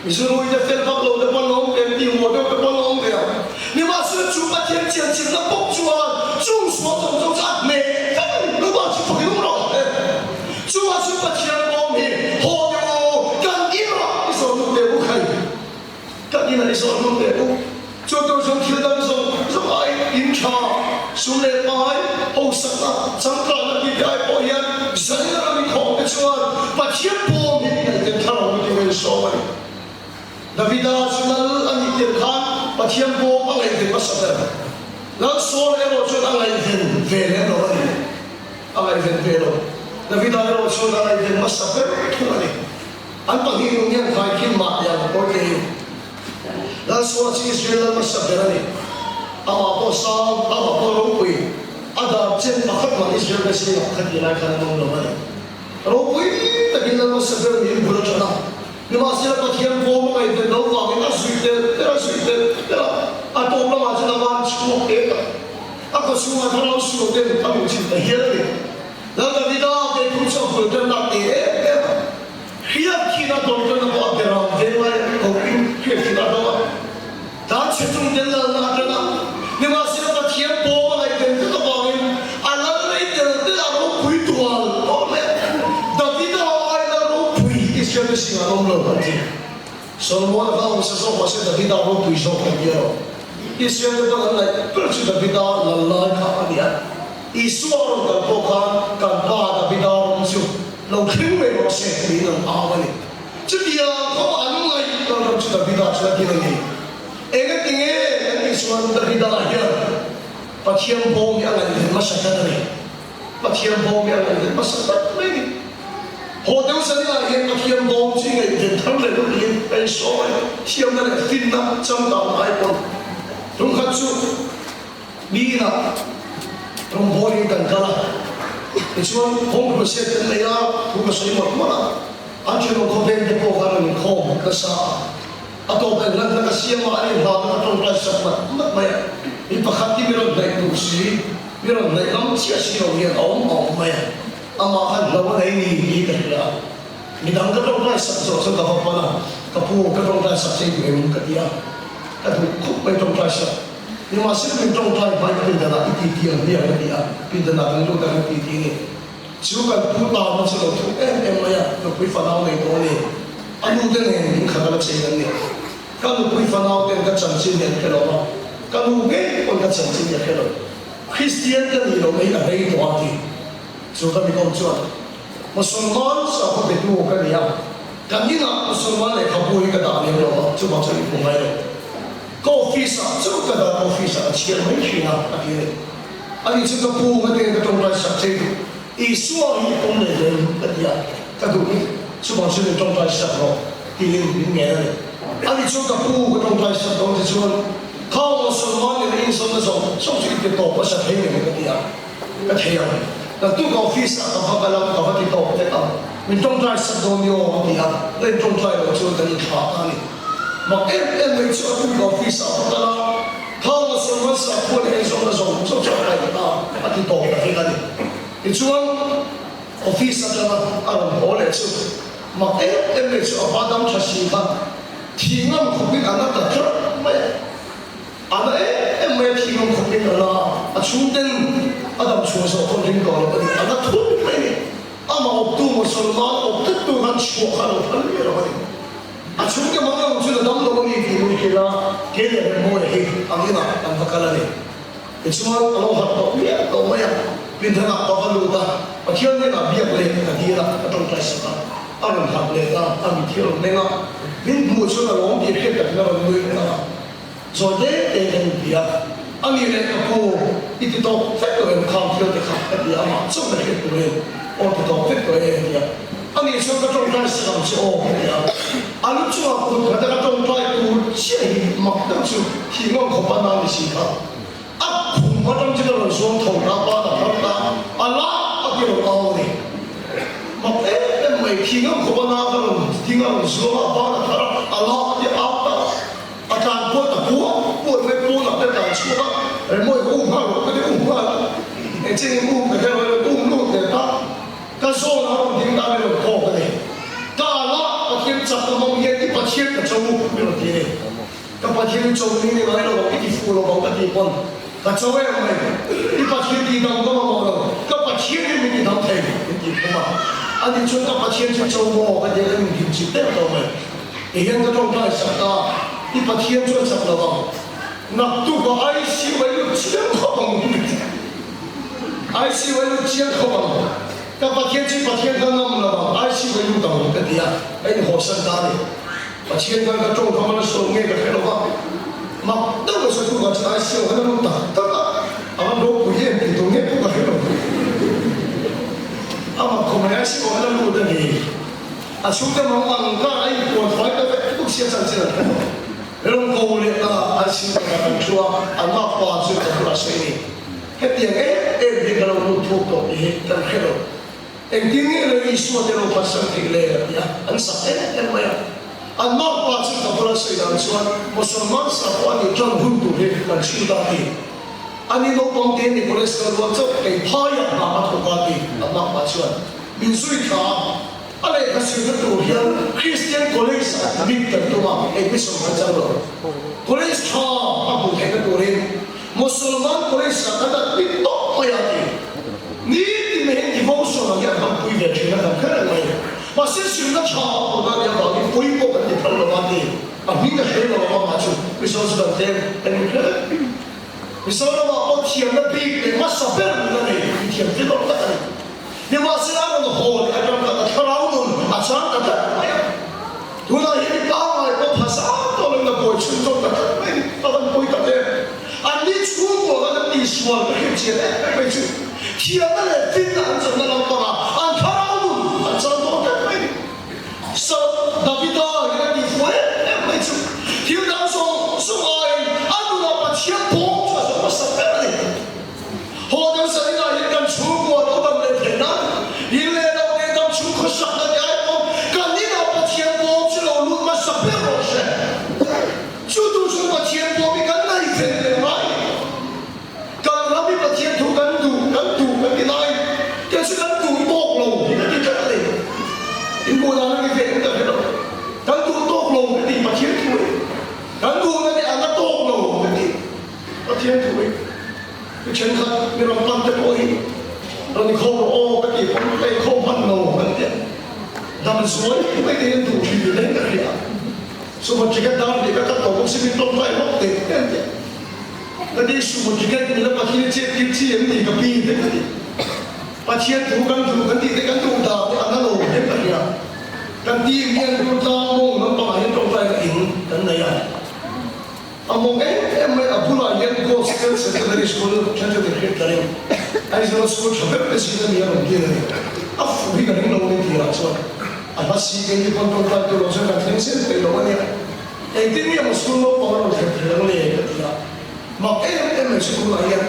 Mizurui te fel vak lo te pawn a awm ve ang, tihmuh deuh te pawn a awm ve ang. Nimahsela chu Pathian chianchilhna bawk chuan chung sual zawng zawng chu a hneh vek a ni. Luma chu fakin awm rawh se. Chungah chuan Pathian bawm hi haw deuh aw, kan inah i zawn lut ve u khai, kan inah i zawn lut ve u. Chu tur chuan thil dang zawng zawng ai in tha, sum leh pai, hausakna, changkanna tih te ai pawh hian zaina ram i khawm te chuan Pathian bawm hi i ngaihten thar ang u tih ka insawm a ni. Davida chu lal a nih tir khan Pathian bawm a ngaihven hmasa ber. Lal Saul erawh chuan a ngaihven ve lem lo a ni. A ngaihven ve lo. Davida erawh chuan a ngaihven hmasa ber thung a ni. An pahnih nun hian khaikhin mah teh ang kawi tlei. Lal Saul chu Israel lal hmasa ber a ni. Amah pawh sang, amah pawh ropui, a dar chen pakhat mah Israel te zingah kha tih lai khan an awm lo a ni. Ropui takin lal hmasa ber niin bul a ṭan a. Nimahsela Pathian bawm a ngaihven lo vangin a zui tel tel a zui tel tel a, a tawp lamah chuan a van chhuak hle ta. A kawchhungah thlarau sual ten a luh chilh ta hial a ni. Lal Davida keipum chu a bul ṭan nak te em em a. Hriat thin a dawn tana pawh a beram ve lai a kohin hriat thin a dawng a. Dan chhe chung tel lalna a ṭan a. Nimahsela Pathian bawm a ngaihven tlat avangin a lal rei tel tel a ropui tual pawh leh Davida ai lal ropui Israel te singah an awm lo an ti. Solomon a kha awmsa zawk mahse Davida ropui zawk an ti erawh. Israel te pawn an ngaih ber chu Davida lal lai kha a ni a. Isua rawn kal pawh khan kan pa Davida rawng chu lo thleng mai rawh se tiin an au a ni. Chutiang khawpa an ngaih lalram chu Davida chu a din a ni. Engatinge kan tih chuan Davida hian Pathian bawm hi a ngaihven hmasa tlat a ni. Pathian bawm hi a ngaihven hmasa tlat mai a ni. Haw deuh zaninah hian Pathian bawm chu i ngaihven thar leh lo tiin ka insawi thiamna leh finna changkang ai pawn tumkhat chu mi inah rawngbawlin kan kal a. Tichuan home crusade kan nei a, thu ka sawi mawlh mawlh a. An thenawm khawvel te pawh khan an inkhawm nasa a. A tawp eng hlan ka siam a, an inhlan a, ka tawngtai sak mat mat mai a. Mi pakhat hi mi rawn hnaih duh si, mi rawn hnaih ngam chiah si lo hian a awm a awm mai a. Amah khan hlo a nei ni tih ka hria a. Midang ka tawngtai sak zawh chuan ka va pan a, ka pu ka tawngtai sak chei duh em ka ti a. Ka duh khup mai tawngtai sak. Nimahsela min tawngtai hmai ka pindanah i ti ti ang hmiang ka ti a, pindanah kan lut a kan ti ti ni. Chu kan pu tana chu lo thuk em em mai a, nupui fanau nei tawh a ni. A nu te nen min khat a la chei an ni. Ka nupui fanau ten ka chanchin hi an hre lo a, ka nu ngei pawn ka chanchin hi a hre lo. Kristian ka nih loh na hi a rei tawh a ti. Chu ka mikawm chuan, Musulman sakhaw betu ka ni a, kan inah Musulman lehkhabu hi ka dah lem lo a, chuvang chuan i hmu ngai lo. Ka office ah chauh ka dah, ka office ah ka chhiar mai thin a, a ti a ni. Ani chu ka pu ka ten ka tawngtai sak thei duh. Isua hi i pawm leh hle ka ti a, ka duh ni. Chuvang chuan min tawngtai sak rawh tiin min ngen a ni. Ani chu ka pu ka tawngtai sak dawn te chuan khang Musulman nena inzawmna zawng zawng chu i pe tawp a sa thei ngei ka ti a, ka thei ang. Naktuk office ah ka va kal ang, ka va ti tawp vek ang. Min tawngtai sak dawn ni aw a ti a, ka intawngtai loh chuan kan inthlah ta a ni. Mak em em mai chu a tuk office ah ka kal a, Thau a sawi hmasa phuan ei zawhna zawng zawng chu a kai ta a ti tawp ta vek a ni. Tichuan office atanga a rawn haw leh chu mak em em mai chu a va dam tha si kha thi ngam khawpin a na ta tlat mai a. A na em em mai a thi ngam khawpin a na a, a chhungten a dam chhuah zawh pawn ring tawh lo a ni. A na thut mai a ni. Amah awptu Musalman awp tlattu khan chhuah kha a lo phal miah lo a ni. A chhungte mang lo chu na dam lo a ni tih min hrilh a, kei leh Remmawia hi ang inah kan va kal a ni. Tichuan a lo harh tawh miah tawh mai a, Pinthanah ka va lut a, Pathian hnenah biak leh ka dil a, ka tawngtai sak a, a rawn harh leh ta, a mit hi a rawn meng a, min hmuh chuan a lawm tih hriat takin a rawn nui ta a, zawi te te kan inti a, a nih leh ka pu, i ti tawk vek tawh em khang thil te kha ka ti a, amah chauh ka hriat turin aw ti tawk vek tawh e a ti a. A nih chuan ka tawngtai sak ang che aw ka ti a, a lu chungah kut khat a ka tawngtai tur chiah hi mak deuh chu thih ngawng khawp a na ni si kha. A khum atang chu ka rawn zuang tho ta, ban a phar ta, a la a ti rawn au a ni. Mak em em mai, thih ngawng khawp a na ka rawn ding a rawn zuang a, ban a phar a, a la a ti au ta. A tlan kual ta puat puat mai, pawnah te tlan chhuak a, Remawi ka um nghal rawh ka ti um nghal a, engchengin um ka hre lo, um lut leh ta. Ka zawn a rawn ding ta mi rawn kawk a ni. Ka ala Pathian chak ka hmang hian i Pathian ka cho mi rawn ti a ni. Ka Pathian i cho ning ni ngai lo ang, i ti fuh lo ang ka ti pawn ka cho em mai. I Pathian ti dam ka mamawh lo, ka Pathian hi min ti dam thei min ti phum a. Ani chuan ka Pathian chu cho maw ka ti a, ka min dim chip deuh tawh mai. Tihian ka tawngtai sak ta, i Pathian chu a chak lo ang. Naktuk a ICU a lut chiang khawp ang min ti. ICU a lut chiang khawp ang. Ka Pathian chu Pathian ka ngam lo ang, ICU a lut ang ka ti a, ka inhawhsan ta a ni. Pathian khan ka tawngkam a la sawi nge ka hre lo va, mak deuh a sawi tukah chuan ICU khan a lut tak tak a, a va ropui em tih tur nge pawh ka hre lo. A mak khawp mai, ICU khan a lut a ni. A chhungte mang ang kar a inpuan fai ta vek tuk sia chanchin an hre lo. Rawng ko leh ta ICU khan an thu a, an makpa chu ka bulah sawi a ni. Hetiang em em hi ka lo lut thuk tawh tih hi kan hre lo. Engtin nge le Isua te lo phatsan theih le a ti a, an sak em em mai a. An makpa chu ka bula sawi dan chuan Musalman sakhaw a nih tan hun tur hi kan chhut a ti. Ani naupang te ni college kal rual chauh kei phaiah hna a thawk a ti an makpa chuan min zui thla a. A lehkha zirna tur hian Christian college ah admit kan tum a, admission kan chang lo. College tha a hmuh theihna turin Musalman college ah kan admit tawp mai a ti. Nitin mai hian devotion ang hi an hmanpui ve thin a kan hre reng mai. Mahse zirna tha a hmuh dan nia vangin pui pawh kan ti phal lo a ti. A hming a hre lo a amah chu Mizo chu kan tlem kan in hre vek. Mizoramah pawh thiamna bik leh hmasa ber nun a nei i thiam thil awm tak a ni. Nimahsela a rawn haw leh atang khan a thlarau nun a chang ta tlat mai a. Tunah hian i pangngai pawh pha zau tawh loin a buai chhun zawk ta tlat mai a ni. tihsual ka hriat chian em em mai chu thiamna leh finna an zawhna lampangah an thlarau nun an chang dawn tlat mai a ni. Sir Davida hian a tihfuh em em mai chu thil dang zawng zawng aiin a nunah Pathian bawm chu a zawh hmasa ber a ni. Haw deuh zaninah hian kan chhungkua lo dam leh theih nan in leh lo leh dam chhung khawsakna te ai pawm kan inah Pathian bawm chu lo lut hmasa ber rawh se. Chu tu chu Pathian bawm hi kan nei fel leh ngai. Kan ram hi Pathian thu kan duh, kan duh kan ti lai te chu kan duh tawk lo hi ka ti tlat a ni. In hmuh dan a ni ve em ka hre lo. Kan duh tawk lo ka ti Pathian thu hi. Kan duhna te a la tawk lo ka ti Pathian thu hi. Mi thenkhat mi rawn pan te pawh hi rawn inkhawm rawh aw ka tih pawn ka inkhawm hman lo kan ti a. Dam zuai mai te hian duh thin ni reng ka hria. Sumo ticket dar leh ka kat tawh bawk si min tawngtai lawk teh em teh. Ka ti sumo ticket nila Pathian i chet tir chi em ni ka pi te ka ti. Pathian thu kan duh kan tih te kan duh dan te a na lo em ka hria. Kan ti hian Durtlang mawng lampangah hian tawngtai na in kan nei a. A mawng em em mai a bulah hian Gospel Secondary School thenkhat in hriat ka ring. Aizawl school tha ber te zing a ni a rawn tir a ni. A fuh hi ka ring lo a ni tirah chuan a hla si kei ni pawn tawngtai tur lo chuan kan thleng zel peih lo a nia. Engtin nge maw school naupang a rawn thlen thei ang le ka ti a. Mak em em mai school ah hian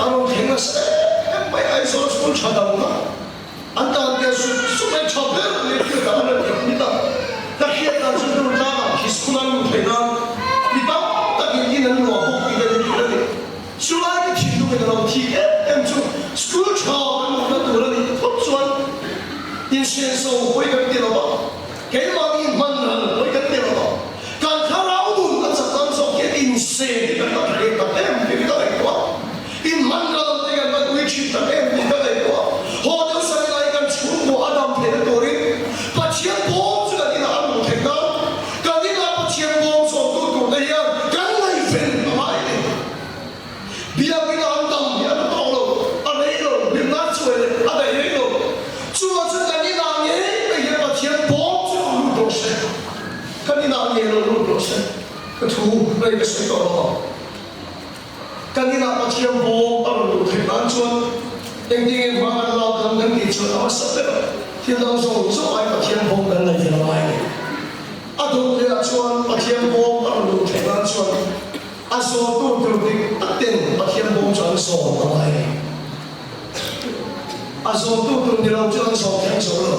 a rawn thleng nasa em em mai Aizawl school tha dang kha. An tan te sup sup mai tha ber leh thil dang an la ti ang ta. Ka hriat dan chu dur tlangah khi school an luh theih nan mi tam takin in an luah bawk tih ka ni hrilh a ni. Chulai ka thinlungin a lo thik em em chu school tha kan luhna tur a nih phawt chuan insenso pawi kan ti lo va, keimahni hman ral pawi kan ti lo va, kan thlarau nun a chak ang zawk hian insen hi kan va tha tak em tih hi ka ngaihtuah. In hman ral te kan va tui thin tak em tih ka ngaihtuah. Haw deuh sawi lai kan chhungkua a dam theihna turin Pathian bawm chu kan inah a luh theih nan kan inah Pathian bawm sawmtu tur te hian kan ngaihven a ngai a ni. Biakina an dam hi a la tawk lo, a rei lo, hlimna a chuai leh a daih rei lo. Chuvang chuan kan inah ngei mai hian Pathian bawm chu lo lut rawh se. Kan inah ngei lo lut rawh se. Ka thu rei ka sawi tawh lo ang. Kan inah Pathian bawm a rawn luh theih nan chuan engtin nge hma kan lak ang kan tih chuan a hmasa ber thil dang zawng zawng ai Pathian bawm kan nei vel a ngai a ni. A dawt lehah chuan Pathian bawm a rawn luh theih nan chuan a zawltu tur dik tak ten Pathian bawm chu an zawn a ngai a ni. A zawltu tur ni lo chu an zawn thleng zo lo.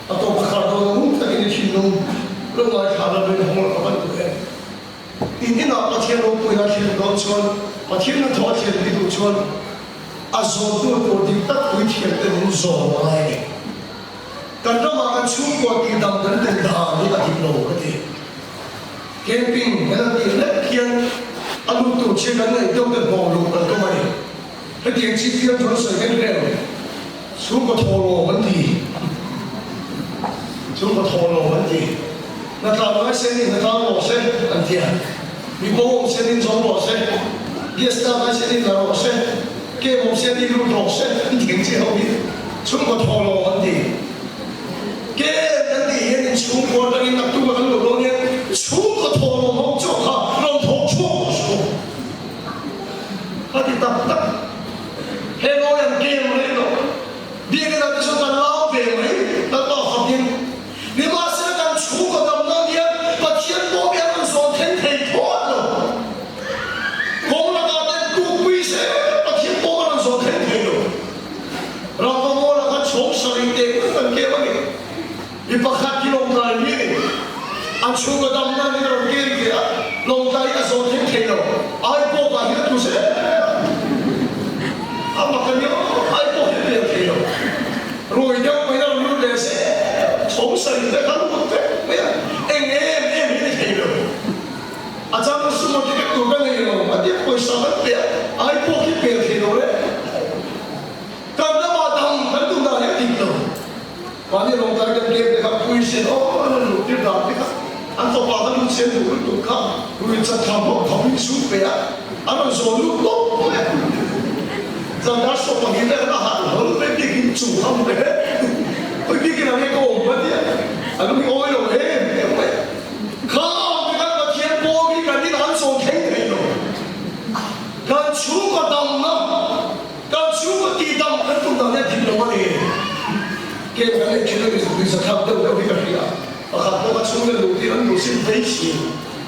A tawp a khar dawn a nung takin i thinlung lo ngaithla la rin hawng la ka van duh em. In inah Pathian ropuina thlen dawn chuan, Pathian hnathawh a thlen i duh chuan a zawntu tur dik tak puithiam ten in zawn a ngai a ni. Kan ramah kan chhungkua tihdam kan tum dan hi a dik lo ka ti. Camping kan han tih hlek hian a lut tur thil kan ngaih deuh te hnawh luh kan tum a ni. Hetiang chi fiam chu an sawi reng reng, chhungkaw thawhlawm an ti. Chhungkaw thawhlawm an ti. Hnathlah ngai se nin hnatlang rawh se an ti a, mi bo awm se nin zawng rawh se, gas lak ngai se nin la rawh se, kem awm se nin lut rawh se an ti ang chi ho hi chhungkaw thawhlawm an ti. Kem kan tih hian in chhungkaw atangin naktuk a kan luh dawn hian chhungkaw thawhlawm ho chauh kha rawn thawk chhuak rawh se aw. Ka ti tak tak. He ngawi an kem rei tawh. Biakina te chu kan lau ve mai, Lalpa fakin. Nimahsela kan chhungkaw damna hian Pathian pawh hi a rawn zawn thleng thei phawt lo. Kawng lakah te tukpui se Pathian pawh a rawn zawn thleng thei lo. Ramva mawlah khan chhawng sarih teh ngawt kan kem a ni. Mi pakhat hi lawngtlai mi a ni. A chhungkaw damna hi a rawn kem ve a, lawngtlai hi a zawn thleng thei lo. Ai pawkah hian a tlu zel a. A mak a nia, ai pawk hi a pian thei lo. Rui deuh mai a rawn lut leh zel, chhawm sarih te kha lut vek mai a, eng em em hi ni thei lo. A chang sumo ticket tur ka nei lo, a tia pawisa kan pe a, ai pawh khi pel thei lo le. Kan ramah dang kan duh dan hi a dik lo. Mahni lawngtlai kan game te kha puisin aw an rawn luh tir dan te kha an fapa kha lut sen duh lutuk kha rui chat tham bawk tham hi chhung pe a, an rawn zawn lut tawp mai a. Zandar sawm pahnih te khan a han hawl mai bik in chu ham te hawi bik in ang e ka awm va tia a lung i awi lo em em mai a. Khang te khan Pathian pawm hi kan in an zawn thleng thei lo. Kan chhungkaw dam Engmah kan tum dan hi a dik lo a ni. Kem kan neih thin a nuihzathlak deuh deuh hi ka hria. Pakhat pawh ka chhung leh luh tir an duh sin vei si.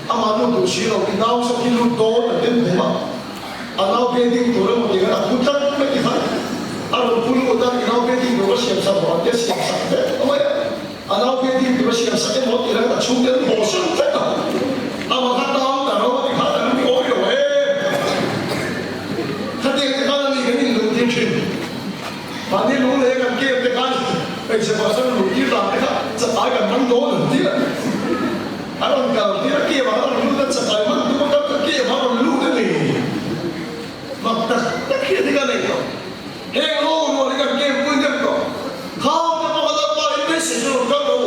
Amah nu duh si lo, i nau zawk hi lut dawn an den hum a. A nau painting tur emaw tih khan a pu tlat mai ti khan a rawn pu lut a, i nau painting tur ka siam sak rawh an tia siam sak vek mai a. A nau painting tur a siam sak emaw tih khan a chhungte an haw san vek a. Amah kha tang ta ro a ti khan an ngawi lo em. Khatiang te khan a ni kan inluh tir thin. Mahni lunglei a kan kem te khan hmeichhe pasal luh tir dan te kha chakai kan man dawn an ti a. A rawn kal tir a kem ah a rawn lut a chakai man tum a kal ka kem ah a rawn lut a ni. Mak tak tak hi a ni ka nei tawh. Heng ho rual hi kan kem pui deuh tawh. Khang te pawh a lalpa in message a rawn kal lo.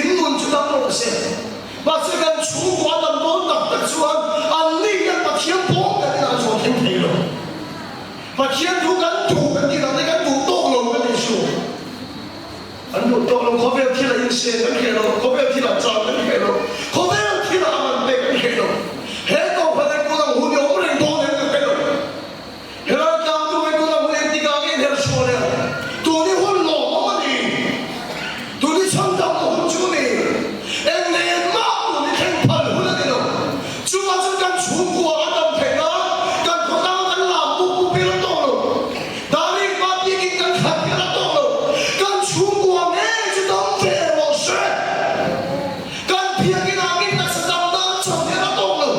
In nun chu dam rawh se. Mahse kan chhungkua a dam dawn tak tak chuan an ni hian Pathian pawm kan inah an zawn thleng thei lo. Pathian thu kan duh kan tih dang te kan duh tawk lo kan tih chu kan duh tawk lo, khawvel thil a insen kan hreh lo, khawvel thil ah chang kan hreh lo, khawvel thil ah a man pek kan hreh lo. He kohhran hi tun ang hun i awm reng dawn em ka hre lo. Helai tlang tum hi tun ang hun engtikah nge inher chhuah leh ang? Tun hi hun lawmawm a ni. Tun hi chhandam hun chu a ni. Eng nen mah tun hi thleng phal hun a ni lo. Chuvang chuan kan chhungkua a dam theih nan kan khawtlang kan lam puk puk ber a tawk lo. Daring hma biakin kan khat ber a tawk lo. Kan chhungkua ngei chu dam ve rawh se. Kan biakin ah min taksa dam nan cham hian a tawk lo.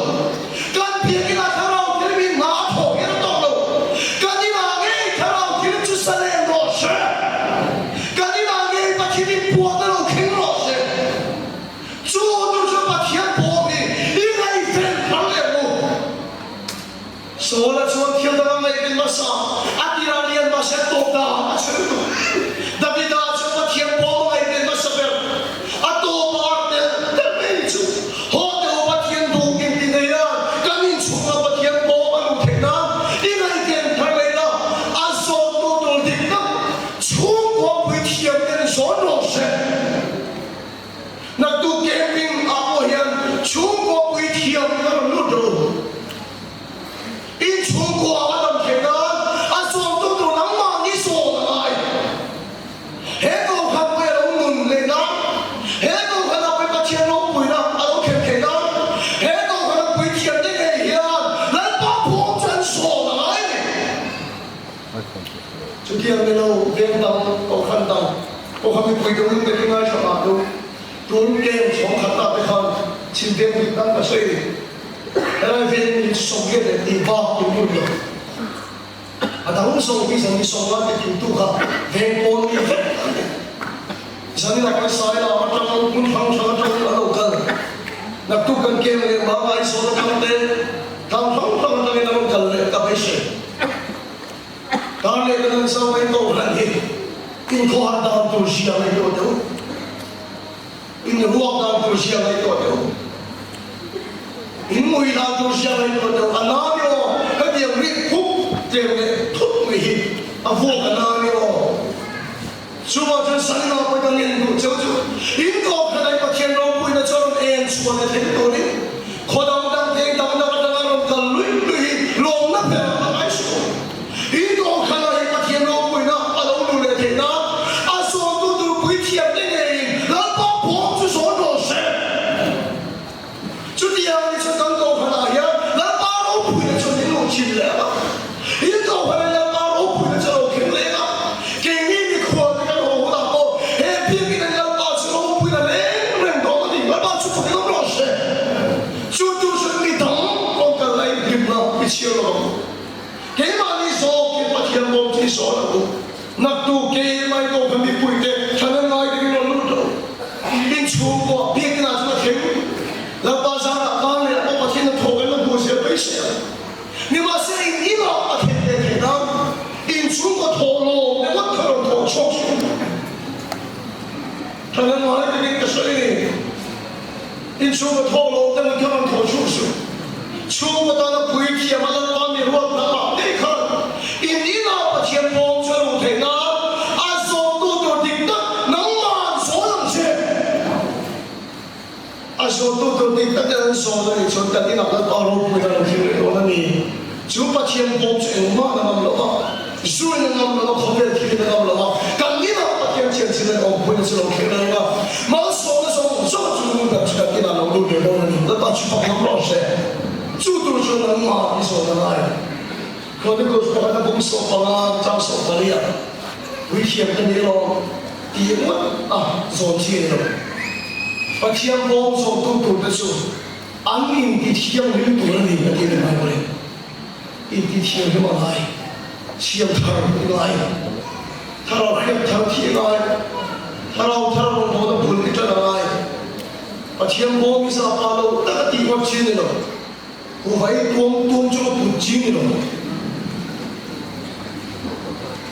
Kan biakin ah thlarau thil min hna a thawh hian a tawk lo. Kan inah ngei thlarau thil chu sa lem rawh se. Kan inah ngei Pathian in puan a lo thleng rawh se. Chu nu chu Pathian pawh hi i ngaihven phar leh mu. Saula chuan thil dang a ngaihven hmasa, a tirah lian mahse a tawp dan a chhe lutuk. Davida chuan Pathian pawh a ngaihven hmasa ber, a tawp a ar tel tel mai ni chu. Haw teh u Pathian duh in ti nei a, kan inchhunga Pathian pawh a luh theih nan i ngaihven phar leh la, a zawttu tur dik tak chhungkua puithiam ten zawn rawh se. Naktuk camping ah pawh hian chhungkaw puithiam ka rawn lut ro. In chhungkaw ah a dam theih nan a sawmtu tur nangmah ni sawn a ngai. He kohhran pawh a lo nun leh nan, he kohhran ah pawh Pathian ropuina a lo thlen theih nan, he kohhran a puithiam te ngei hian Lalpa phawm chu an sawn a ngai a ni. Chutiang ni lo, veng dang, kohhran dang, kohhran mipui deuh in takin ngaithla mah duh. Tun game chhawng khat ta te khan chhim veng dik dang ka sawi ni. Helai veng in 80 leh tih bak in lut lo. A dang zawk hi zan ni sawmnga te kim tu kha veng pawn mi vek an ni. Zanin ah kan sai lam atang hmun hrang hrang atang an lo kal. Naktuk kan game leh mah Aizawl atang te tlang hrang hrang atangin an rawn kal leh ka beisei. Kar leh kan an zau mai ko hlan hi inkhawhar dan tur zia ngaihtuah teh u. Inruak dan tur zia ngaihtuah teh u. Inmui dan tur zia ngaihtuah teh u. A na ni aw, hetiang rik khup tlem leh thut mai hi a vuak a na ni aw. Chuvang chuan Salima pawhin ka ngen duh cheu chu inkohhran ai Pathian ropuina chu a rawn en chhuah leh thei turin khaw dang dang veng dang dang atanga rawn kal luih luih hi lawmna ber a ngai suh. Inkohhran ai Pathian ropuina a lo luh leh theih nan a zawntu tur puithiamte ngeiin Lalpa bawm chu zawn rawh se. Chutiang ni chuan kan kohhranah hian Lalpa ropuina chu min lo thin leh ang a, in kohhranah Lalpa ropuina chu a lo thleng leh ang a, keini mikhual te kan haw hunah pawh he biakin an Lalpa chu ropuina reng reng dawn a ni. Lalpa chu fak in awm rawh se. Chu tur chuan mi dang rawn kal lai hlimna i chhiar lo ang u. Keimahni zawk hi Pathian bawm chu i sawn ang u. Naktuk keimah i kohhran mipuite thlan ngai takin rawn lut lo. Inchhungkua biakin ah chuan a thleng. Lalpa zarah kar leh pawh Pathian a thawk an la hmu zel mai se a. Nimahsela in inah a thlen ve theih nan inchhungkaw thawh lawm ringawt kha rawn thawh chhuak suh. Thlan ngai takin ka sawi a ni. Inchhungkaw thawh lawm deuhin kha rawn thawh chhuak suh. Chhungkaw tana puithiam a Lalpa mi ruat nangmah ngei khan in inah Pathian pawm chu a luh theih nan a zawmtu tur dik tak nangmah an zawn ang che. A zawmtu tur dik tak in an zawn a nih chuan kan inah Lalpa ropui a lo thlir leh dawn a ni. Chu Pathian pawm chu engmah na ngam lo va. Zu in a ngam lo a, khawvel thil in a ngam lo a, kan inah Pathian thianchhin leh awmpuina chu lo thleng reng a, malsawmna zawng zawng chu nung tak chu kan inah lo lut ve dawn a ni. Lalpa chu fak ngam rawh se. Chu tur chu nangmah i zawn a ngai. Chronicles pakhat a bung 15 chang 14 ah puithiam ka ni alawm tih ngawt a zawn chi a ni lo. Pathian bawm zawmtu tur te chu an inti thianghlim tur a ni a ti a ni Bible in. Inti thianghlim a ngai, siam thar i ngai, thlarau hriat thar thih i ngai, thlarau thar rawngbawlna bul i tan a ngai. Pathian bawm i zahpah lo tak a tih ngawt chi a ni lo. Kuhvai tuam tuam chu ka put chi ni lo.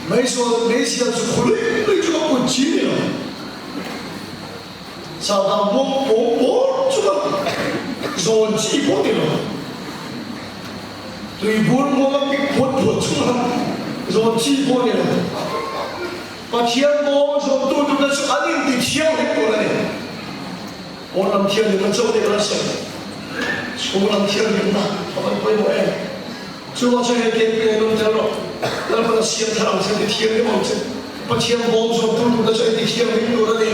Meizual meizial chu khului lui chu ka put chi ni lo. Sahdah buang pawng pawr chu ka zawn chi pawh ni lo. Tuibur muang a pik phuat phuat chu ka zawn chi pawh ni lo. Pathian bawm zawmtu tute chu an inti thianghlim tur a ni. Pawn lam thianghlimna chauh te kan sawi. Chhung lam thianghlimna a van pawimawh em? Chuvang chuan hei keipui an awm tel rawh. Lalpan a siam thar ang che, ti thianghlim ang che. Pathian bawm zawm tur tur te chu ei ti thianghlim tur a ni.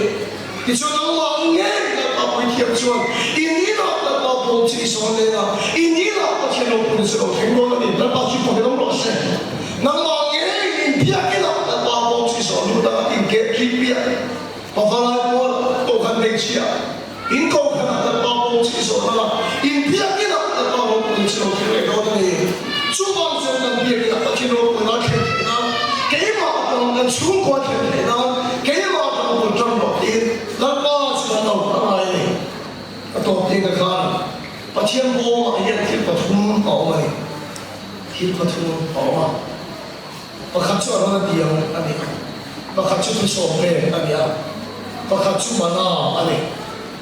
Tichuan nangmah ngei Lalpa puithiam chuan i ninah Lalpa bawm chu i sawn len a, i ninah Pathian ropuina chu lo thleng dawn a ni. Lalpa chu fak in awm rawh se. Nangmah ngei inbiakinah Lalpa bawm chu i sawn lut ang a, inkehthlip piah. Pavalai pawl kohhran hmeichhia in kohhran ah Lalpa pawm chi zawh hmang a, in biakin ah Lalpa ropui chu lo thil leh dawn a ni. Chuvang chuan kan biakin ah Pathian ropuina a thlen theih nan, keimah atang kan chhungkua a thlen theih nan, keimah atang bul tan rawh tiin Lalpa chu a lo a ngai a ni. A tawp ding khan Pathian bawmah hian thil pathum a awm a ni. Thil pathum a awm a. Pakhat chu a rawn a tiang a ni a, pakhat chu thusawm pek a ni a, pakhat chu mana a ni.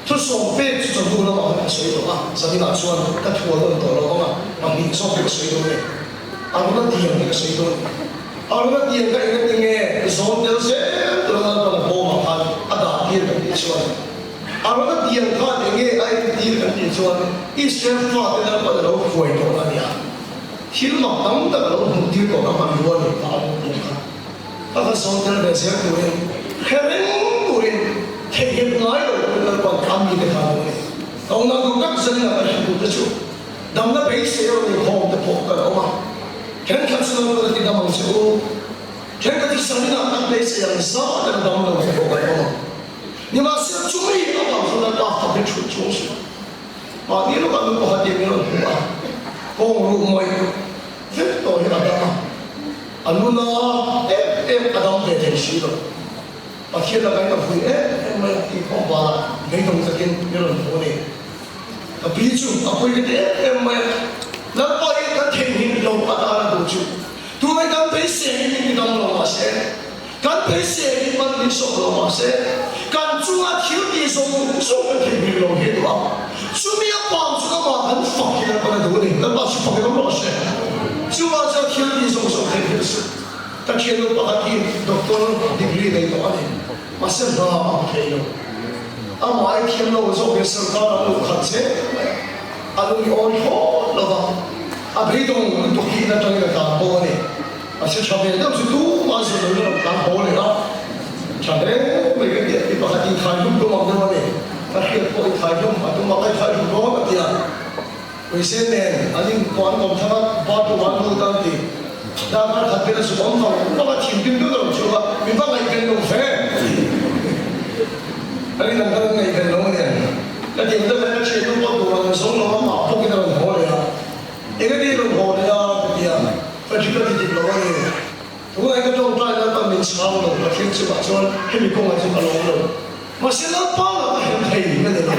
Thusawm pek chu chawhnu lamah khan ka sawi tawh a, zaninah chuan ka thu a rawn tawh lo vang a, pahnih zawk hi ka sawi dawn e. A rawn a tiang hi ka sawi dawn. A rawn a tiang kha engati nge zawn tel zel tura Lalpan a bawmah khan a dah tir kan tih chuan, a rawn a tiang khan enge a entir kan tih chuan Israel fate Lalpan a lo hruai tawh a ni a. Thil mak tam tak a lo hmuh tir tawh ka hman rua ni kha a awm bawk a. Ka va zawn tel ve zel turin, hre reng turin, theihnghilh ngai lo turin Lalpan a mite kha a lo ni. Ka unau duh tak zanin ah kan hre tur te chu damna beisei a rawn inkhawm te pawh kan awm a. Thenkhat chu Lalpan a ti dam ang che u. Thenkhat chu zanin ah kan beisei ang zat an dam lo te pawh kan awm a. Nimahsela chumi avang chuan Lalpa fak hi thut chung suh. Mahni lawkah nu pakhat in min rawn hmu a, kawng ruh mawih vek tawh hi a dam a, a nuna em em a dam ve thei si lo. Pathian laka in a vui em em mai a tih pawh banah beidawng takin min rawn hmu a ni. Ka pi chu a pui ka ti em em mai a, Lalpa hi kan theihnghilh lo atan a duh chu. Tunah kan beisei in min ti dam lo mahse, Kan beisei in man min sawm lo mahse, kan chunga thil tih zawng zawng kan theihnghilh lo hi a duh a. Chumi a pang chu amah kan fak hi Lalpan a duh a ni. Lalpa chu fak in awm rawh se. Chungah chuan thil tih zawng zawng theihnghilh suh. Ka thiannu pakhat hi doctor degree nei tawh a ni. Mahse hna a hmu thei lo. Amah ai thiam lo zawkin sarkar an luh khat zel mai a. A lung i awi hlawt lo va, a beidawng lutuk hi in atangin a tlan bo a ni. A si tha ve deuh chu tumah zir loin a rawn tlan haw leh a, tha hle mai ka ti a, mi pakhat inthai hlum tum ang deuh a ni, ka hriat pawh inthai hlum a tum a, ka inthai hlum dawn a ti a, Puisen nen an inkuah an kawm thang a, bathroom ah an lut a an ti, darkar khat vel a zuk awm vang vang a, thinrim deuh a rawn chhuak a, min va ngaihven lo ve a ti, a rin ang khan an ngaihven lo a nia, ka ti ang deuh hian ka thiannu pawh tur an zawng lo a, mah bawkin a rawn haw leh a. Eng a ni rawn haw leh a ka ti a, ka ṭhi ka ti dik lo a ni. Tunah ka ṭawngṭai Lalpa min chhang lo, Pathian chungah chuan hemi kawngah chuan ka lawm lo. Mahse Lalpa lah ka hem thei ka ni lo.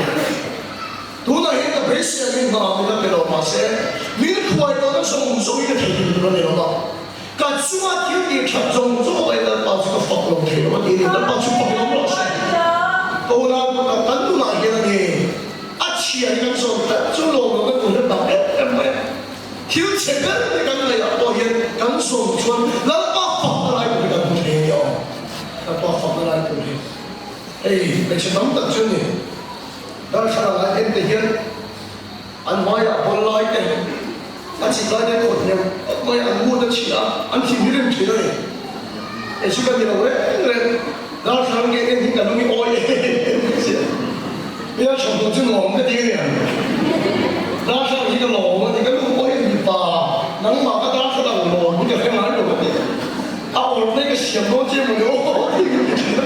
Tunah hian ka beisei angin hna min la pe lo mahse min khuai tawhna zawng zawng hi ka thei dik tur a ni lo va. Ka chunga thil tih ṭhat zawng zawng avangin Lalpa chu ka fak lo thei lo a ti a ni. Lalpa chu fak in awm rawh se. Ka unau ka kan nunah hian a ni. A chhia hi kan zawn tlat chu lawm lo kan duh hret tak em em mai a. Thil chhe ber te kan ngaihah pawh hian kan zawn chuan Lalpa fakna lai tur hi kan hmu thei a ni awm. Lalpa fakna lai tur hi hei hmeichhe tam tak chu a ni. Darthlalang ah en te hian an hmaiah bawl lai te. A chik lai te khawt hmel khawp mai a, an mood a chhia a, an thin hi rem thin a ni. Kei chu ka ni lo reng reng, darthlalang nge en hi ka lung i awi em em mai sia. Hmel tha hmuh chu nuam ka ti a nia. Darthlalang hi ka lawm a ni, ka lung awi a ni pa, nangmah ka darthlalang lawm hi ka hre ngai lo ka ti. A awrh mai ka siam dawn che mawni aw tih ka ti thin a.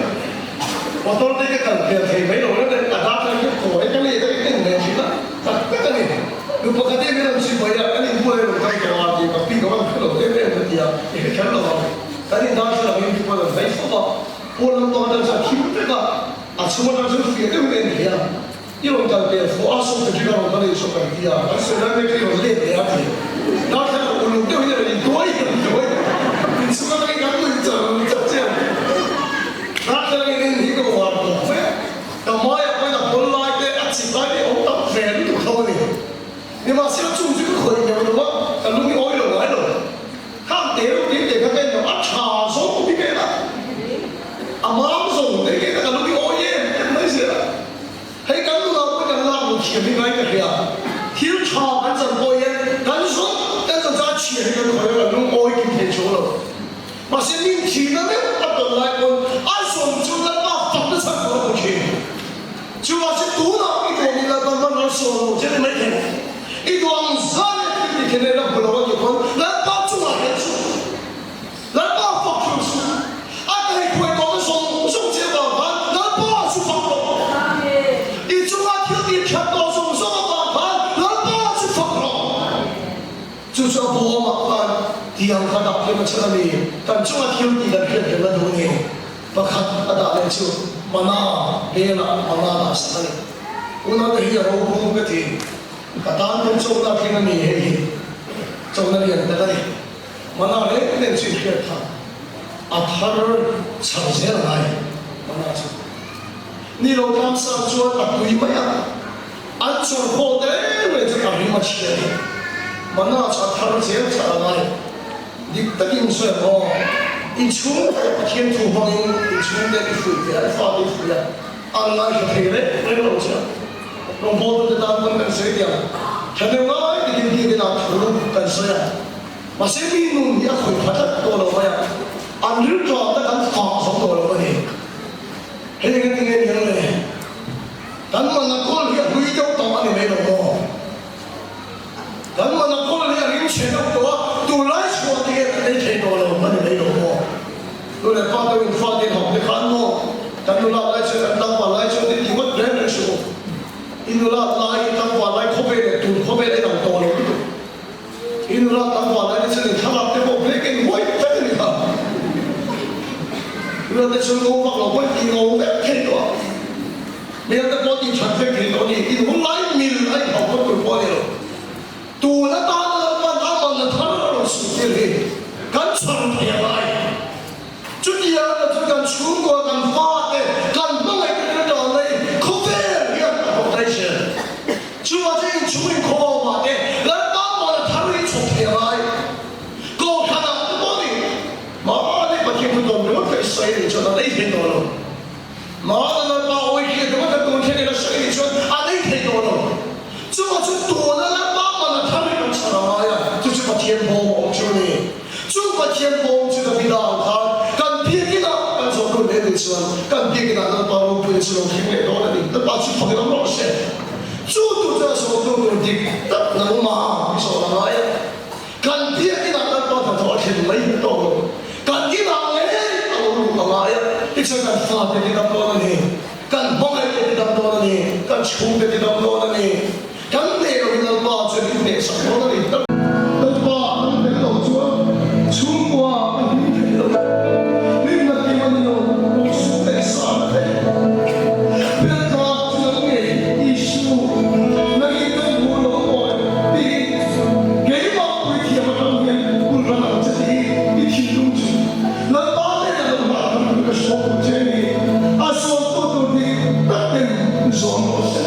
Motor te ka kal hmel thei mai lo reng reng, a darthlalang hi kawi ka leh ka en ve thin a, tak tak a ni. Nu pakhat em in an chimai a, kan inbuai a rawn kal tawh a tih ka pi ka van hre lo em em ka ti a, i hre kher lo ang. Kan in darthlalang in mi pawn an hnaih fawp a, pawn lampang atang chuan a thim vek a, a chhung atang chuan fiah deuhin a en thei a, i rawn kal pel fawh a, sawm te ka rawn kal ei saw kan ti a, kan sawi lai mek hi i rawn let leh a ti. Darthlalang uluk deuhin a rawn intuai a intuai inchhung atangin kan nuih char char che a. Darthlalang in en hi ka uar tawp mai a. Ka hmaiah pawhin a pawl lai te, a chip lai te awm tam ve lutuk tho a ni. Nimahsela chung chu ka khawih neuh lo a, ka lung i awi lo ngai lo. Khang te reuh te te kha ka en lo, a tha zawng hi ka en a, a mam zawng te ka en a, ka lung i awi em em mai zel a. Hei kan nunah pawhin kan lak lo thiam hi ngai ka hria. Thil tha kan chan pawh hian kan zawng kan chan chuan a chhia hi kan khawih a, kan lung awi kim thei chuang lo. Mahse min thihna meuh a tawn lai pawn a zawng chu Lalpa fak nasa tur a hmu thin. Chuvang chu tunah i duang in Lalpa hman ral sawn lo che ni mai thei. I duang zan e thil ti khen la hmu lo a tih pawn Lalpa chungah hian chu Lalpa fak hrang suh. A kaihkhuai tawhna zawng zawng che vang khan Lalpa chu fak rawh. I chunga thil ti that tawh zawng zawng avang khan Lalpa chu fak rawh. Chu chu a bawmah khan tiang kha dah thiam a chhan a ni. Kan chunga thil tih kan hriat reng a duh ni. Pakhat a dah leh chu mana velah mana dah sak a ni. Unau te hi a ropung ka ti. Ka tan pawn chawlhna thleng a ni hei hi. Chawlhna lian tak a ni. Mana reng reng chu i hriat kha a thar chho zel ngai mana chu. Ni lo tlangsang chuan a tui mai a. An chawr haw ta reng reng chu ka rim a chhia a ni. Mana chu a thar zel char a ngai. Dik takin sawi ang aw. I chhungte Pathian thu hmangin i chhungte i fuih ve a, i fate i fuih a, an ngaithla thei reng reng lo che a. Rawngbawltute tan pawn kan sawi tih ang. Thahnem ngai takin biakinn ah thu kan sawi a. Mahse mi nun hi a khawih pha tlat tawh lo mai a. An rilṭamna kan fah zo tawh lo a ni. Hei engatinge niang le? Kan man a kawl hi a hlui deuh tawh a ni mai lo maw? Kan man a kawl hi a ring chhe deuh tawh a, tunlai chhuah te hian an ei thei tawh lo a ni mai lo maw? Nu leh pa deuh in fa te hauh te khan maw kan nula lai chuan kan tlangval lai chuan ti ngawt reng reng suh u. I nula lai, i tlangval lai khawvel leh tun khawvel a inang tawh lo lutuk. I nula tlangval lai te chuan in thlalak te pawh black and white vek a ni kha. Nula te chuan ngo vak lo pawh in ti ngo vek thei tawh a. Hmel te pawh ti that vek thei tawh a ni. In hun lai mil a in hauh phawt tur pawh a ni lo. Tun atana Lalpan a man a thar a rawn suh tir hi kan chhan thei a ngai. Chutia na chu kan chhungkua, kan fate, kan hmangaih te rilru ang mai khawvel hian a hawk daih zel. Chuvah chuan inchhung inkhawmah te Lalpa muan a thar hi chhawk thei a ngai. Kohhran ah te pawh ni mahni Pathian thu tawn ringawt kha i sawi a nih chuan an ei thei tawh lo. Mahni Lalpa awi hriat ringawt kha tun thlen ila sawi a nih chuan an ei thei tawh lo. Chuvah chuan tuna Lalpa muan a thar hi kan chhan a ngai a, chu chu Pathian bawm a awm chu a ni. Chu Pathian bawm chu Davida ang khan kan biakin ah kan zawh lut leh nih chuan kan biakin ah Lalpa ropuina chu lo thleng leh dawn a ni. Lalpa chu fakin awm rawh se. Chu tur chuan zawh tu tur dik tak nangmah i zawh a ngai a. Kan biakin ah Lalpa hnathawh a thlen mai hi tawk lo. Kan inah ngei a lo luh a ngai a. Tichuan kan fate ti dam dawn a ni. Kan hmangaihte ti dam dawn a ni. Kan chhungte ti dam dawn a ni. Kan hneh lohin Lalpa chuan min hnehsak dawn a ni. Lalpa kan tel lo chuan chhungkua kan hlim thei lo. Hlimna kim a ni lo, sum leh sahna te. Hmeltlak chu nang ngei Isu, nangin kan hmuh lo pawh tiin keimah puithiam atang hian hun ran ang che tiin i thinlung chu Lalpa hnenah lo hlah tham tur ka sawm tur che a ni. A sawmtu tur dik tak ten zawm rawh se.